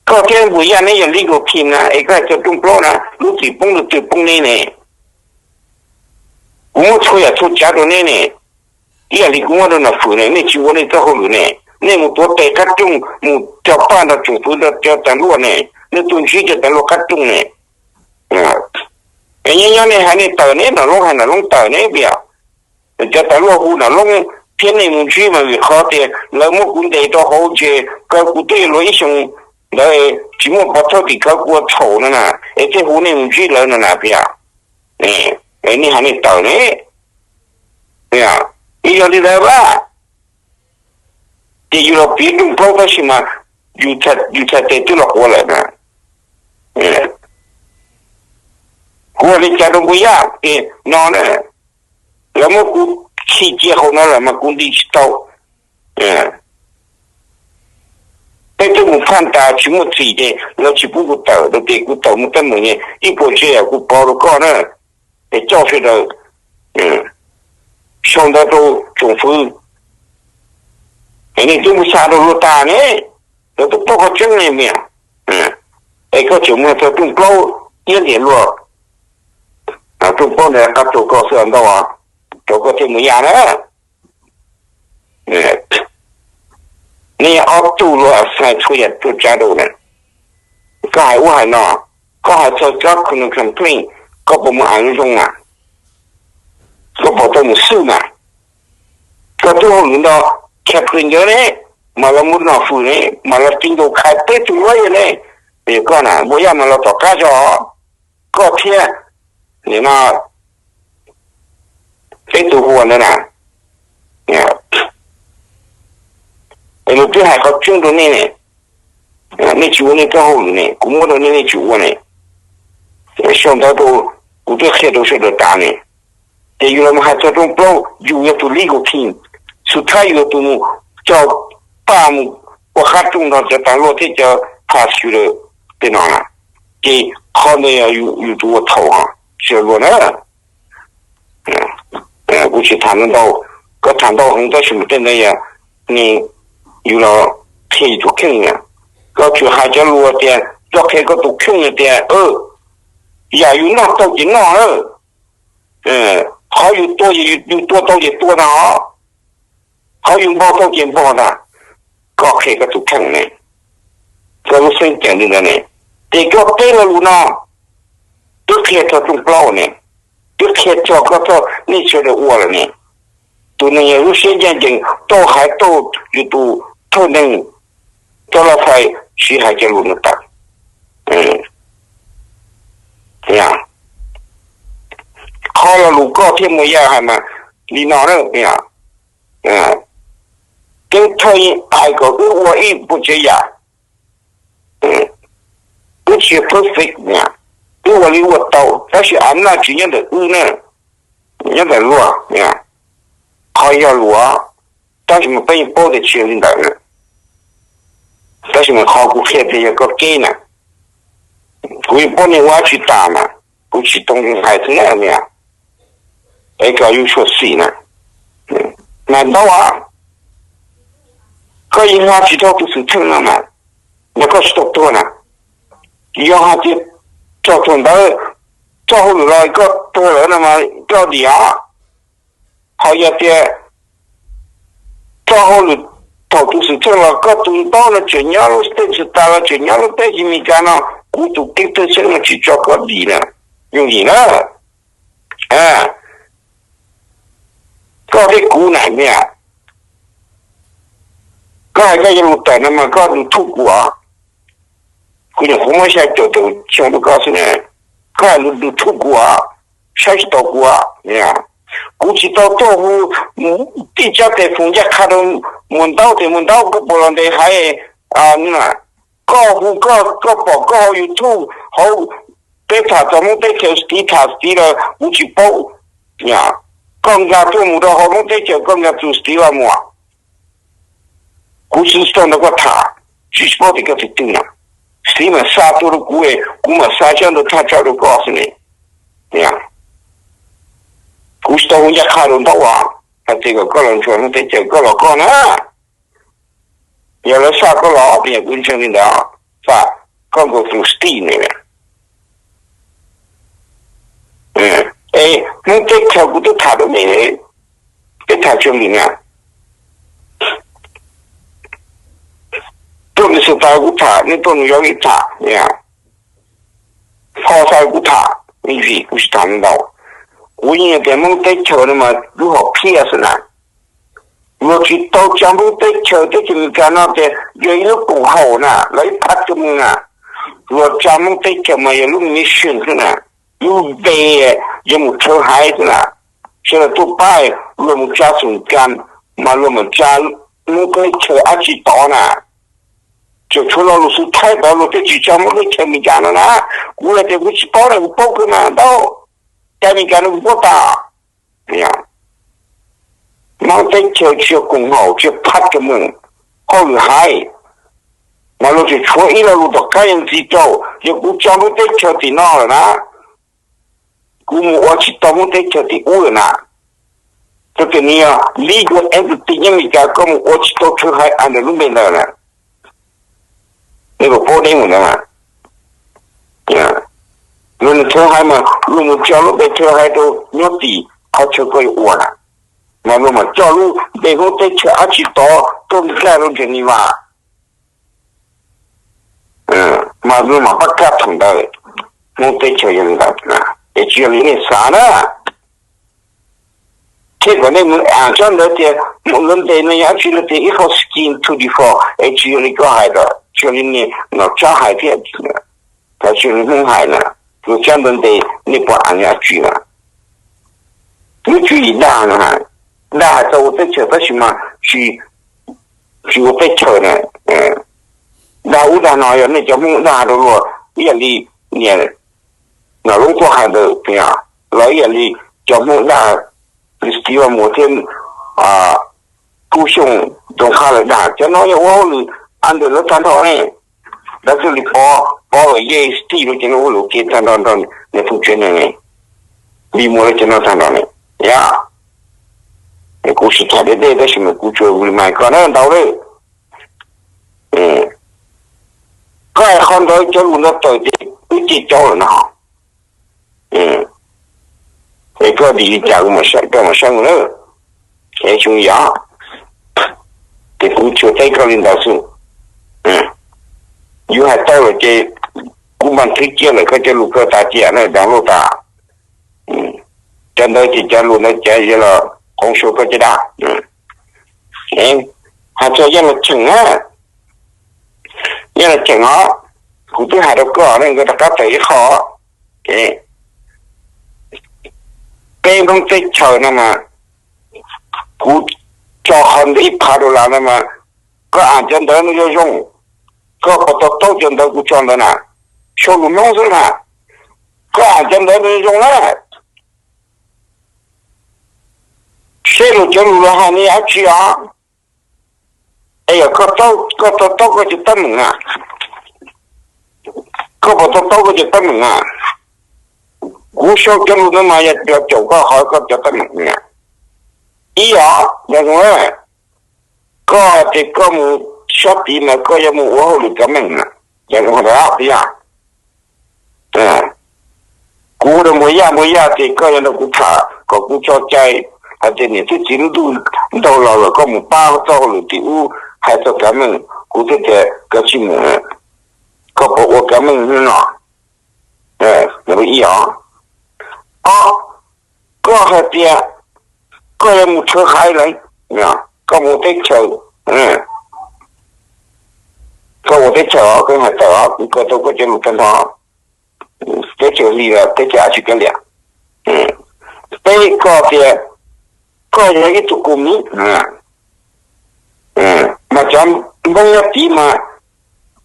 koj thiab Npuas Yaj neb yog legal team na, es koj hais cov rooj plaub na, lub txim poob tus twg poob neb ne? Kuv muab txhua yam txhua tsav rau nej ne, ib yam li kuv muab rau Nom Fwm ne, nej tsis ua nej txoj hauj lwm ne, nej mus tuav tes qab rooj mus cog paj nrog tsoom fwv nrog cov tas luaj ne, nej tuaj ntsib cov tas luaj qab rooj ne. Es nyob nyob nej hais nej tawm ne, Nom Loob hais Nom Loob tawm ne, vim cov tas luaj hu Nom Loob thiab nej mus ntsib mas vim qhov tias lawv muab kuv ntes rau hauv tsev, kaw kuv twb yuav luag ib xyoos ntawd, tsis muaj pov thawj tim khawv kuv ua txhaum no na, es thiaj hu nej mus ntsib lawv no na, vim nej hais nej tawm ne. Yog li ntawd a, ces yus los piv rooj plaub tab sis mas yus txhais tes twb los quav lawm na. Kuv ua li cas rau Npua Yaj tias no na, lawv muab kuv khi cia hauv no lawm mas kuv nti tsis tau. Peb twb mus phaj tas tsis muaj txim ces lawv tsis pub kuv tawm rau tias kuv tawm mus teeb meem ne, ib puas tsav yam kuv pov rau koj na, es coj sawv daws sau ntawv rau tsoom fwv. Es nej twb mus xa rau luag tas ne, lawv twb paub qhov tseeb ne mas, es koj tseem mus txog rooj plaub iab liam luag, rooj plaub ntawd qab rau koj xwb ntau, rau koj thiaj mus yaj na. Nej ob tug luag xais txhua yam txhua tsav rau na, koj hais ua hais no, koj hais txog cov complain, koj puas mus av zoo zoo na? Koj puas tau mus xwb na? Koj tub hauj lwm nrog Catherine nkawd ne, mas los muab Nom Fwm ne, mas los ti nkaus khai peb tug luaj yog ne, koj na Npua Yaj mas los tom qab zog, koj thiab no peb tus hu ua ntawd na. Es lus twb hais qhov tseeb rau nej ne, nej tsis ua nej txoj hauj lwm ne, kuv muab rau nej nej tsis ua ne. Sau ntawv rau, kuv twb qhia rau sawv daws tas ne, ces yus los mus hais txog rooj plaub yus yog tus legal team, xub thawj yus yog tus mus cog paj mus ua qab rooj nrog cov tas luaj thiab cov prosecutor tej no na, ces qhov ntawd yog yus tus ua thaum tsis luag na. Kuv tsis tham ntau, koj tham ntau heev tab sis mas tej ntawd yog ne, yus los qhia yus tus kheej na. Koj tsuas hais cov lus tias koj qhia koj tus kheej tias yam yus noj tau ces noj lawm, qhov yus tua, yus tua tau ces tua ntag, qhov yus npog tau ces npog ntag. Koj qhia koj tus kheej ne, koj lub xeeb ceem li ntawd ne, ces koj teb lo lus no twb qhia txog rooj plaub ne, twb qhia txog koj txoj nej sawv daws ua lawm ne. Tus neeg yog lub siab ncaj ncees tau hais tau yus tus thawj neeg, coj los fais siv hais cov lus no tas. Qhov lo lus koj thiab Npua Yaj hais mas li no na, keeb thawj hais kom wb ua ib puas tsav yam, wb tsis yog perfect, wb ua li ua tau tab sis a naj tsis nyob ntawm wb na, nyob ntawm luag. Qhov yog luag, tab sis mas peb yeej paub tias tsis yog li ntawd na. Tab sis mas qhov kuv qhia tias yog koj kev na, kuv yeej paub nej ua dab tsi tas mas kuv tsis tau hais xwb na. Es kom yus xyuam xim na, mas ntau, koj yeej hais tsis tau tus xwm txheej no mas, yog koj tsis tau tuag na. Yog hais tias txog thaum ntawd txoj hauj lwm los koj tuag lawm no mas koj dim os. Ho yog tias txoj hauj lwm thaum tus xwm txheej los koj tus ntaub no tseem nyob lub state tas los tseem nyob lub teb chaws Amelikas no, kuv tus kev txawj xeeb no tsis tso koj dim na, yooj yim na. Koj thiab kuv na, koj hais koj yuav lus tawm no mas koj lus thuj kuv os. Kuv nyuam qhuav muab xya caum tawm xyoo rau koj xwb na, koj hais lus thuj kuv os, saib tsis taus kuv os. Kuv tsis tau tuaj hu tij tsab tes foom ncaj qha rau Muas Ntaub tias Muas Ntaub koj puas los ntes haiv. Koj hu, koj pom koj hauv YouTube hauv, peb tham txog Hmoob teb chaws stiv tham stiv los kuv tsis paub. Koj nkag tuaj mus rau hauv Hmoob teb chaws koj nkag txus stiv los muas. Kuv tsis tau nrog koj tham, tsis paub tias koj twg twg na. Stiv mas xa tuaj rau kuv, kuv mam xa zaj ntawd thaj tsam rau koj xwb ne. Kuv tsis tau hu ncaj qha rau Ntaub as, hais tias kom koj los ntsuas Hmoob teb chaws koj los koj na. Yog lawv xa koj los tias kuv ntseeg li ntawd, xa koj nkaus tus stiv ne. Hmoob teb chaws kuv twb tham rau nej, peb tham tsis lwm na. Tuaj Minnesota kuv tham, nej tuaj New York kuv tham, Florida kuv tham, me vim kuv tsis tham ntau. Kuv yeej tias Hmoob teb chaws no mas lub hom phiaj xwb na. Luag tsis tau tsa Hmoob teb chaws, teb chaws Amelikas no tias yog ib lub koom haum na, los ib phab cov mus na. Luag tsa Hmoob teb chaws mas yog lub mission xwb na, lub npe yog mus rhawv haiv xwb na. Sawv daws tuaj pab luag mus tsa xum kas, mas luag mam tsa Hmoob teb chaws dab tsi tod na. Tseem tshuav lo lus xwb, Thaib tod luag twb tsis tsa Hmoob teb chaws Amelikas no na. Kuv hais tias kuv tsis paub na, kuv paub kawg mas ntau, cai Amelikas no kuv paub tas. Hmoob teb chaws tsis yog koom haum, tsis yog phab cov mus hauj lwm haiv, mas luag tseem tshuav ib lo lus tom qab yog ntxiv rau, yog kuv tsa Hmoob teb chaws tim no lawm na, kuv mus ua tsis tau Hmoob teb chaws tim ub lawm na. Txoj kev no yog legal entity nyob Amelikas, koj mus ua tsis tau rhawv haiv under lub npe ntawd na. Nej puas paub deb mus ntawd mas, luag nws rhawv haiv mas luag mus tsa lub npe rhawv haiv rau nyob tim qhov chaw koj yuav ua na, mas luag mam coj lub npe Hmoob teb chaws dab tsi tod tuaj nkag rau Geneva, mas luag mam pab kaj thaum ntawd. Hmoob teb chaws yog li ntawd, es tsis yog li nej xav na. Thiab kom nej mus am tsob ntawd tias mus lawv ntes no yog dab tsi, lawv tias ib qho skin to default, es tsis yog li koj hais, tsis yog li niag Nom Tsab hais thiab, tsis yog li Hmoob hais na. Lub tsob ntawd ntes nej puas am yog dab tsi na? Lub tswv yim dag no, dag hais txog ua teb chaws tab sis mas tsis ua teb chaws na. Dag ub dag no yog nej cov Hmoob dag rau luag ib yam li niam Nom Loob tuaj hais ntawd, los ib yam li cov Hmoob dag Festival Muas thiab Kub Xyooj Toos Qha lawv dag, cov no yog ua hauj lwm under lawv tag nrho ne. Lawv thiaj li pov, pov lawm yeej stig rau cov no ua lus ke tag nrho nrog niam phooj tsev neeg li Muas lawv cov no tag nrho ne. Yog kuv sim tham deb deb tab sis mas kuv tsuas remind koj na ntau lawm. Koj hais qhov ntawd cov lus ntawd tawm ces wb cem caub lawm no. Es koj dim li cas koj mam saib mus na. Es xyoo yog ces kuv tsuas teb koj li ntawd xwb. Yus hais tau lawm ces kuv npaj thwv cia lawm koj cov lus koj tas cia na, download tas. Cov ntawd ces cov lus ntawd ces yog los qoos xyuas koj caj dab. Hais txog Yaj Los Cheem na, Yaj Los Cheem os, kuv twb hais rau koj ne, nkawd rov qab tawm ib qho. Peb Hmoob teb chaws no mas kuv tso qhov ntawd ib phav dollar no mas koj am cov ntawd no zoo zoo, koj puas to taub cov ntawd kuv tso ntawd na? Sau lus Hmoob xwb na, koj am cov ntawd no zoo na. Seb luag cov lus luag hais ne dab tsi os? Es yog koj to taub koj cov teeb meem na, koj puas to taub koj cov teeb meem na? Kuv sau cov lus ntawd mas yog caum koj qhov koj cov teeb meem na. Ib os, yog zoo, koj hais tias koj mus sab tid mas koj yuav mus ua hauj lwm kav meej na, yog zoo ntawd tiag. Kuv ua rau Npuag Yaj, Npuag Yaj tias koj yuav nrog kuv tham kom kuv tso cai hais tias niam thiab txiv lub ntuj ntaug los lawm koj mus pab txoj hauj lwm tim ub hais txog kav meej, kuv thiaj tias koj tsis mus, koj puas ua kav meej hnub no? Ib os. Ob, koj hais tias koj yuav mus rhawv haiv lawm, koj mus teb chaws, koj ua teb chaws os, koj hais tawm os, kuv kawm tau koj cov lus tag nrho. Teb chaws hli los teb chaws dab tsi kav liam. Peb, koj tias koj yog ib tug koom niv, mas cov Hmoob nyob tid mas,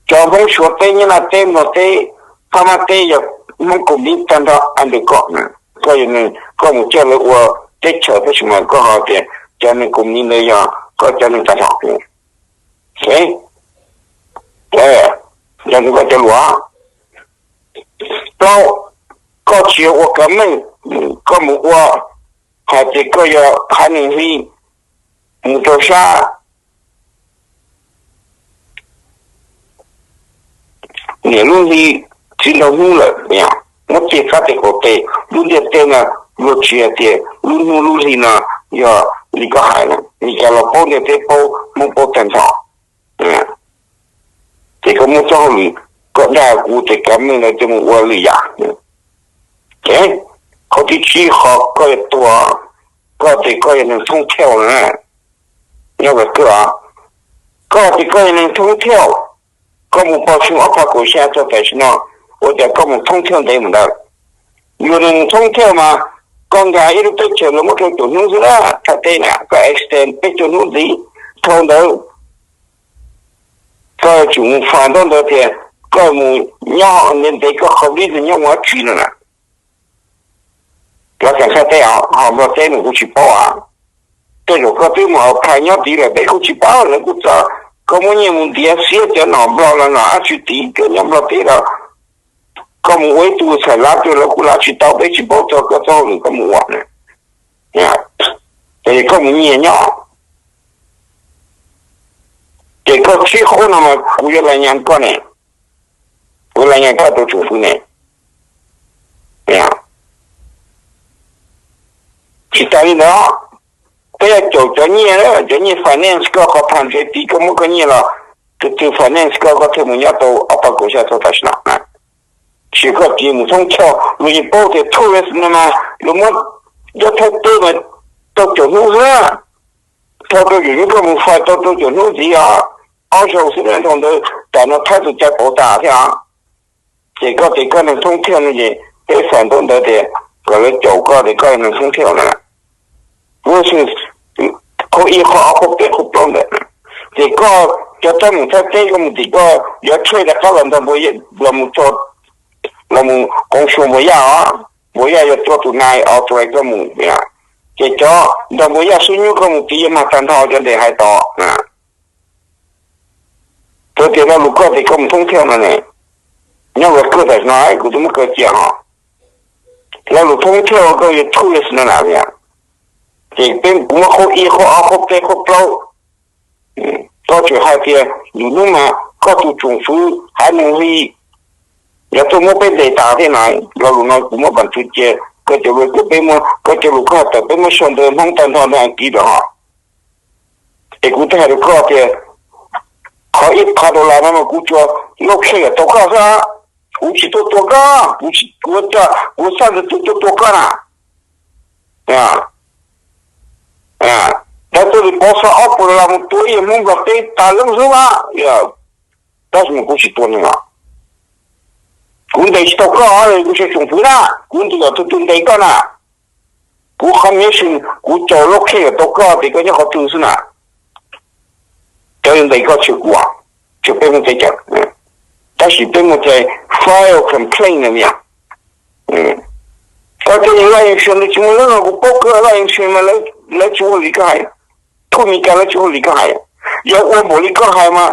cov Hmoob Suav teb, Nyab Laj teb, Nplog teb, Phab Mab teb yog Hmoob koom niv tag nrho under koj. Koj yog, koj mus coj lawv ua teb chaws tab sis mas koj ho tias cov neeg koom niv ntawd yog koj cov neeg tag nrho. Yog koj cov lus. Plaub, koj tsis yog ua kav meej, koj mus ua hais tias koj yog haiv neeg hli mus rau sab niam lub hli txij nrau hnub lawm, muab ceg qab tes qaum tes, lub ntiaj teb no luag tsis hais tias lub hnub lub hli no yog li koj hais na, Meskas los paub, ntiaj teb paub, Hmoob paub tag nrho. Ces koj muab txoj hauj lwm, koj dag kuv tes kav meej lawv coj mus ua lwm yam. Qhov thib tsib, qhov koj yuav tuag, koj tias koj yog neeg thoob thiauj na, nyob Vancouver, koj tias koj yog neeg thoob thiauj, koj mus pov xyoo ob phav kaum xya txog tam sim no, ua cas koj mus thoob thiauj ntev mus ntawd? Yog neeg thoob thiauj mas koj nkag ib lub teb chaws los muab rau caum hnub xwb na, Thaib teb na, koj extend peb caug hnub ntxiv, dhau ntawd koj yuav tsum mus file ntaub ntawv tias koj mus nyob ntev ntev, koj qhov visa nyob ua dab tsi no na. Cov xeem Thaib teb ho Nplog teb nws kuj tsis paub a. Tej zaum koj twb mus apply nyob tid lawm peb kuj tsis paub, lawv kuj txawj, koj muab nyiaj mus ntiav xiab cov nom Nplog los nom dab tsi tid, koj nyob Nplog teb los koj mus ua ib tug xais lav rau lawv kuj lav tsis tau, peb tsis paub txog koj txoj hauj lwm koj mus ua na. Ces koj mus nyiag nyob, ces koj tsib qub no mas kuv yuav laj nyas koj ne, kuv laj nyas koj rau tsoom fwv ne. Tsis tas li ntawd, peb yuav caum cov nyiaj, cov nyiaj finance koj qhov thaj ntsev tid, koj muab koj nyiaj los, tus twg finance koj, koj thiaj mus nyob tau ob phav kaum xya txog tam sim no na. Sim koj tsis mus thoob thiauj, luag yeej paub tias tourist no mas luag muab, nyob Thaib teb mas rau caum hnub xwb, dhau rau caum hnub, koj mus file tau rau caum hnub ntxiv os, ob zaug xwb na, dhau ntawd tam no Thaib tus cai pauv tas thiab os. Ces koj tias koj neeg thoob thiauj no ces peb file ntaub ntawv tias kom lawv caum koj tias koj neeg thoob thiauj na. Kuv qhov ib, qhov ob, qhov peb, qhov plaub ntawd. Ces koj cov teeb meem Thaib teb koj mus tim koj yuav tshem rov qab los ntog npua, los mus tso, los mus koom xyuas npua yaj os. Npua yaj yuav tua tus nai authorize koj mus. Ces cov ntog npua yaj xub nyub koj mus tim yuav mag tag nrho cov ntes hais tod. Txawm tias lo lus koj tias koj mus thoob thiauj no ne, nyob Vancouver tam sim no kuv twb muab kaw cia ho. Lo lus thoob thiauj koj yog tourist no na. Ces peb, kuv muab qhov ib, qhov ob, qhov peb, qhov plaub, koj tseem hais tias lwm hnub mas koj tus tsoom fwv haiv neeg li yuav tuaj muab peb ntes tas thiab na. Lo lus no kuv muab pam txwv cia, koj cov lus koj, peb muab koj cov lus koj hais tawm peb muab sau ntawv Hmoob tag nrho ntawm Askiv rau hos. Es kuv twb hais rau koj tias qhov ib phav dollar no mas kuv tsuas locate tau koj xwb, kuv tsis tuaj tua koj, kuv tsis, kuv, kuv xav ntawd twb tuaj tua koj na. Lawv tuaj li pov xov ob puas dollar mus tua ib yam Hmoob Nplog teb tas leeb xwb mas, tab sis mas kuv tsis tua neeg os. Kuv ntes tsis tau koj, kuv tsis tsoom fwv na, kuv ntes yog tus twg ntes koj na. Kuv qhov mission kuv caum locate tau koj tias koj nyob qhov twg xwb na. Cov yuav ntes koj tsis yog kuv, tsis yog peb Hmoob teb chaws, tab sis peb Hmoob teb file complaint na. Koj cov laj insurance tsis muaj leej no, kuv paub koj laj insurance mas lawv tsis ua li koj hais. Tub Meskas lawv tsis ua li koj hais. Yog ua npaum li koj hais mas,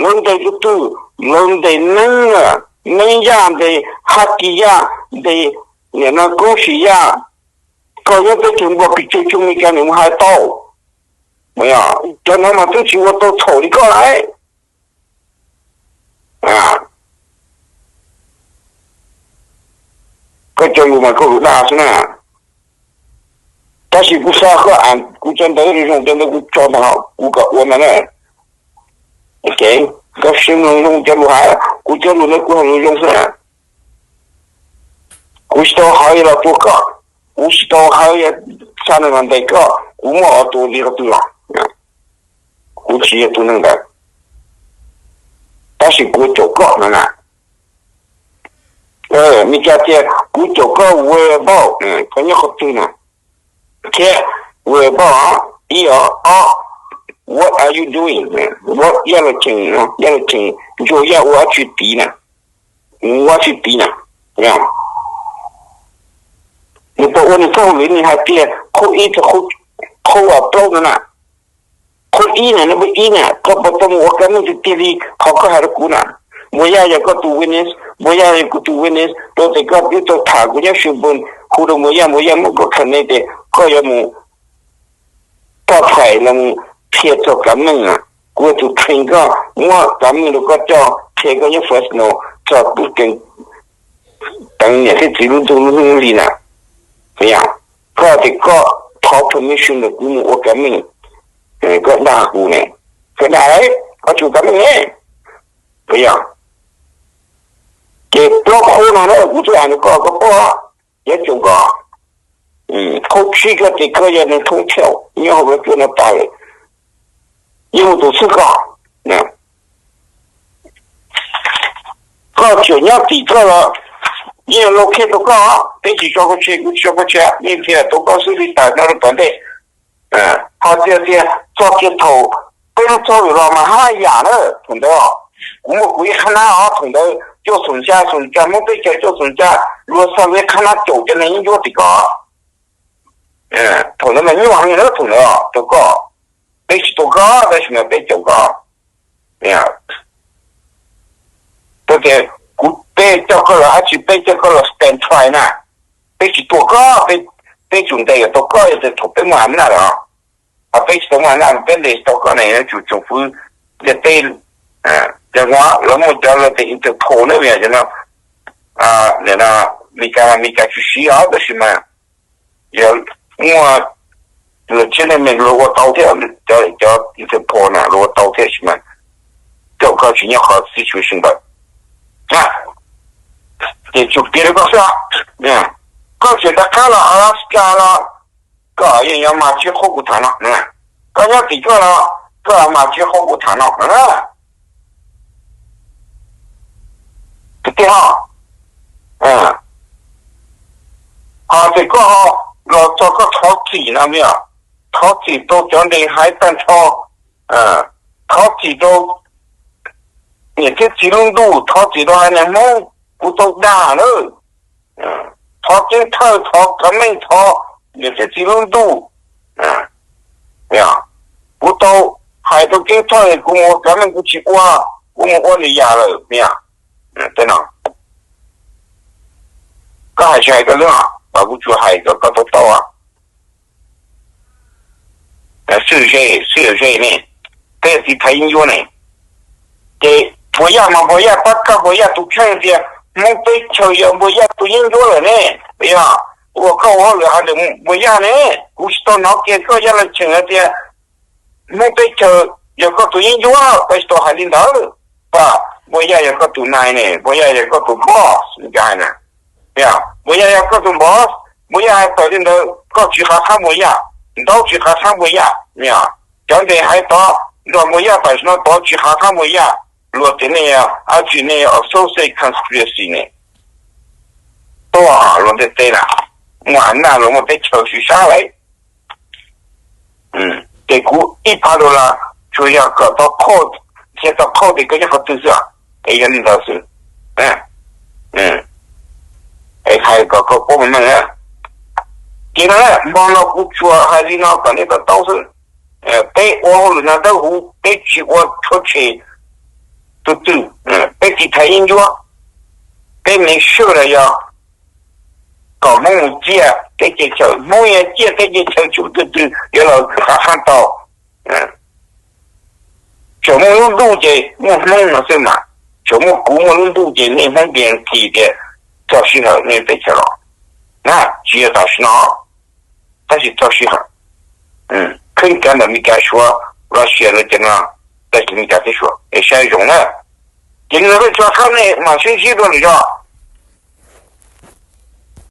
lawv ntes tus twg? Lawv ntes neeb, neeb yaj, ntes Hab Kis yaj, ntes niam no Koob Sim yaj. Koj nyob teb chaws Nplog pes tsawg tug Meskas nws mus hais tau? Cov no mas twb tsis ua tau txhaum li koj lawm. Koj cov lus mas koj lus dag xwb na. Tab sis kuv xav koj, kuv cov ntawv zoo zoo cov ntawd kuv tso ntawm no kuv kom ua ntag na. Koj sim mloog zoo cov lus hais, kuv cov lus ntawd kuv hais lus zoo xwb na. Kuv tsis tau hais los tua koj, kuv tsis tau hais xa neeg los ntes koj, kuv muaj qhov tua li qhov twg los, kuv tsis yog tus neeg ntawd. Tab sis kuv caum koj no na. Meskas tias kuv caum koj, whereabout, koj nyob qhov twg na? Thiab whereabout, ib, ob, what are you doing? What, yaj los cheem, yaj los cheem ntsuag yaj ua dab tsi tid na? Ua dab tsi tid na? Nws puas ua nws txoj hauj lwm nws hais tias qhov ib txog qhov plaub no na. Qhov ib na, nab ib na, koj puas tau mus ua kab neej tiag tiag li qhov koj hais rau kuv na? Npua Yaj yog koj tus witness, Npua Yaj yog kuv tus witness, rau tias koj twb tau tham kuv nyob Sherbourne, hu rau Npua Yaj, Npua Yaj muab koj connect tias koj yuav mus poj phais los mus qhia txog kav meej na. Kuv yog tus train koj, muab kav meej rau koj coj, qhia koj nyob Fresno txog tub Kees Teev niam thiab txiv lub ntuj lub hnub li na. Yog koj tias koj thov permission ntawm kuv mus ua kav meej, koj dag kuv ne, koj dag, koj tsis ua kav meej ne. Yog ces plaub qhov no na kuv tsuas hais rau koj, koj pom, yog caum koj, qhov tsib koj tias koj yog neeg thoob thiab nyob hauv lub cuab no tas lawm, yeej muaj tus xwb koj. Koj tseem nyob tim koj los yeej locate tau koj, peb tsis tso koj tseg, kuv tsis tso koj tseg, yeej qhia tau koj xwb li tas no rau tom ntej. Ho tias tias txog kiag thaum peb lub txoj lwm los mas haj yam na, thaum ntawd kuv muaj kuv ib qhab nab os, thaum ntawd cuaj xoom xya xoom xya Hmoob teb chaws cuaj xoom xya, luag xa ib qhab nab caum cov neeg yeeb ncuab tim koj. Thaum ntawd mas nyuaj heev na, thaum ntawd rau koj, peb tsis tua koj tab sis mas peb caum koj. Tau tias kuv, peb coj koj los dab tsi, peb coj koj los stand trial na, peb tsis tua koj, peb tsum ntes kom tau koj yog tias thaum peb muaj a naj lawm. Ho peb tsis tau muaj a naj, peb ntes tsis tau koj ne, yuav tsum tsoom fwv ntiaj teb, cov no lawv muaj cov lawv tias Interpol na, yog cov no, nim no Meskas, Meskas tsis siv os tab sis mas yog muaj lawv tshiab neeg luag ua tau thiab, cov, cov Interpol na luag ua tau thiab tab sis mas caum koj tsis nyob qhov situation ntawd. Ces tsum piav rau koj xwb, koj tseem rov qab los Alaska los koj yeej yuav mas tsis qhuab kuv tham no. Koj nyob tim koj los koj mas tsis qhuab kuv tham no na. Tiag tiag, ho tias koj los txog koj thov txim no, thov txim rau cov ntes haiv tag nrho, thov txim rau niam thiab txiv lub ntuj, thov txim rau haiv neeg Hmoob, kuv tau dag na. Thov ceeb thawj, thov kav meej, thov niam thiab txiv lub ntuj. Kuv tau hais rau ceeb thawj, kuv mus ua kav meej kuv tsis ua, kuv mus ua lwm yam lawm. Tej no koj hais tsis hais koj lub, mas kuv tsuas hais kom koj tau taub. Xwb ze, xwb ze ne, peb txiv thaiv yeeb ncuab ne. Ces Npuas Yaj mas Npuas Yaj pab kaj Npuas Yaj tus kheej tias Hmoob teb chaws yog Npuas Yaj tus yeeb ncuab lawm ne. Yog uas koj ua hauj lwm hais ntawm Npuas Yaj ne, kuv tsis tau hnov kiag koj Yaj Laj Cheem hais tias Hmoob teb chaws yog koj tus yeeb ncuab, koj tsis tau hais li ntawd. Pas Npuas Yaj yog koj tus nai ne, Npuas Yaj yog koj tus boss, koj hais na. Npuas Yaj yog koj tus boss, Npuas Yaj hais tawm li ntawd koj tsis qab qhab Npuas Yaj, Ntaub tsis qab qhab Npuas Yaj. Cov ntes haiv tod nrog Npuas Yaj tam sim no tod tsis qab qhab Npuas Yaj, luag tias nej, ab tsi nej associate conspiracy ne. Tuaj luag ntiaj teb na, muaj a naj luag muaj teb chaws sib sab lawm. Ces kuv ib phav dollar tsuas yog kom tau qhov, thiaj tau qhov tias koj nyob qhov twg xwb, es yog li ntawd xwb. Es hais kom koj paub meej na. Ces no hmo no kuv tsuas hais li no kom nej tau taub xwb. Peb ua hauj lwm no dawb huv, peb tsis ua tshuaj tshem tus twg, peb tsis thaiv yeeb ncuab. Peb make sure yog kom Hmoob mus ciaj teb chaws, Hmoob yog ciaj teb chaws tsis muaj tus twg yuav los qab qhab tau. Tseem muaj lub ntuj ces muaj Hmoob no xwb mas, tseem muaj kuv muaj lub ntuj ces nej Hmoob guarantee tias txog sij hawm nej teb chaws los na, tsis yog tam sim no, tab sis txog sij hawm. Kheej kav ntawm Meskas, Suav, Russia lawv cov no, tab sis Meskas thiab Suav es saib zoo na. Ces nws pheej tso qab nej mam sib ntsib dua lwm zaus.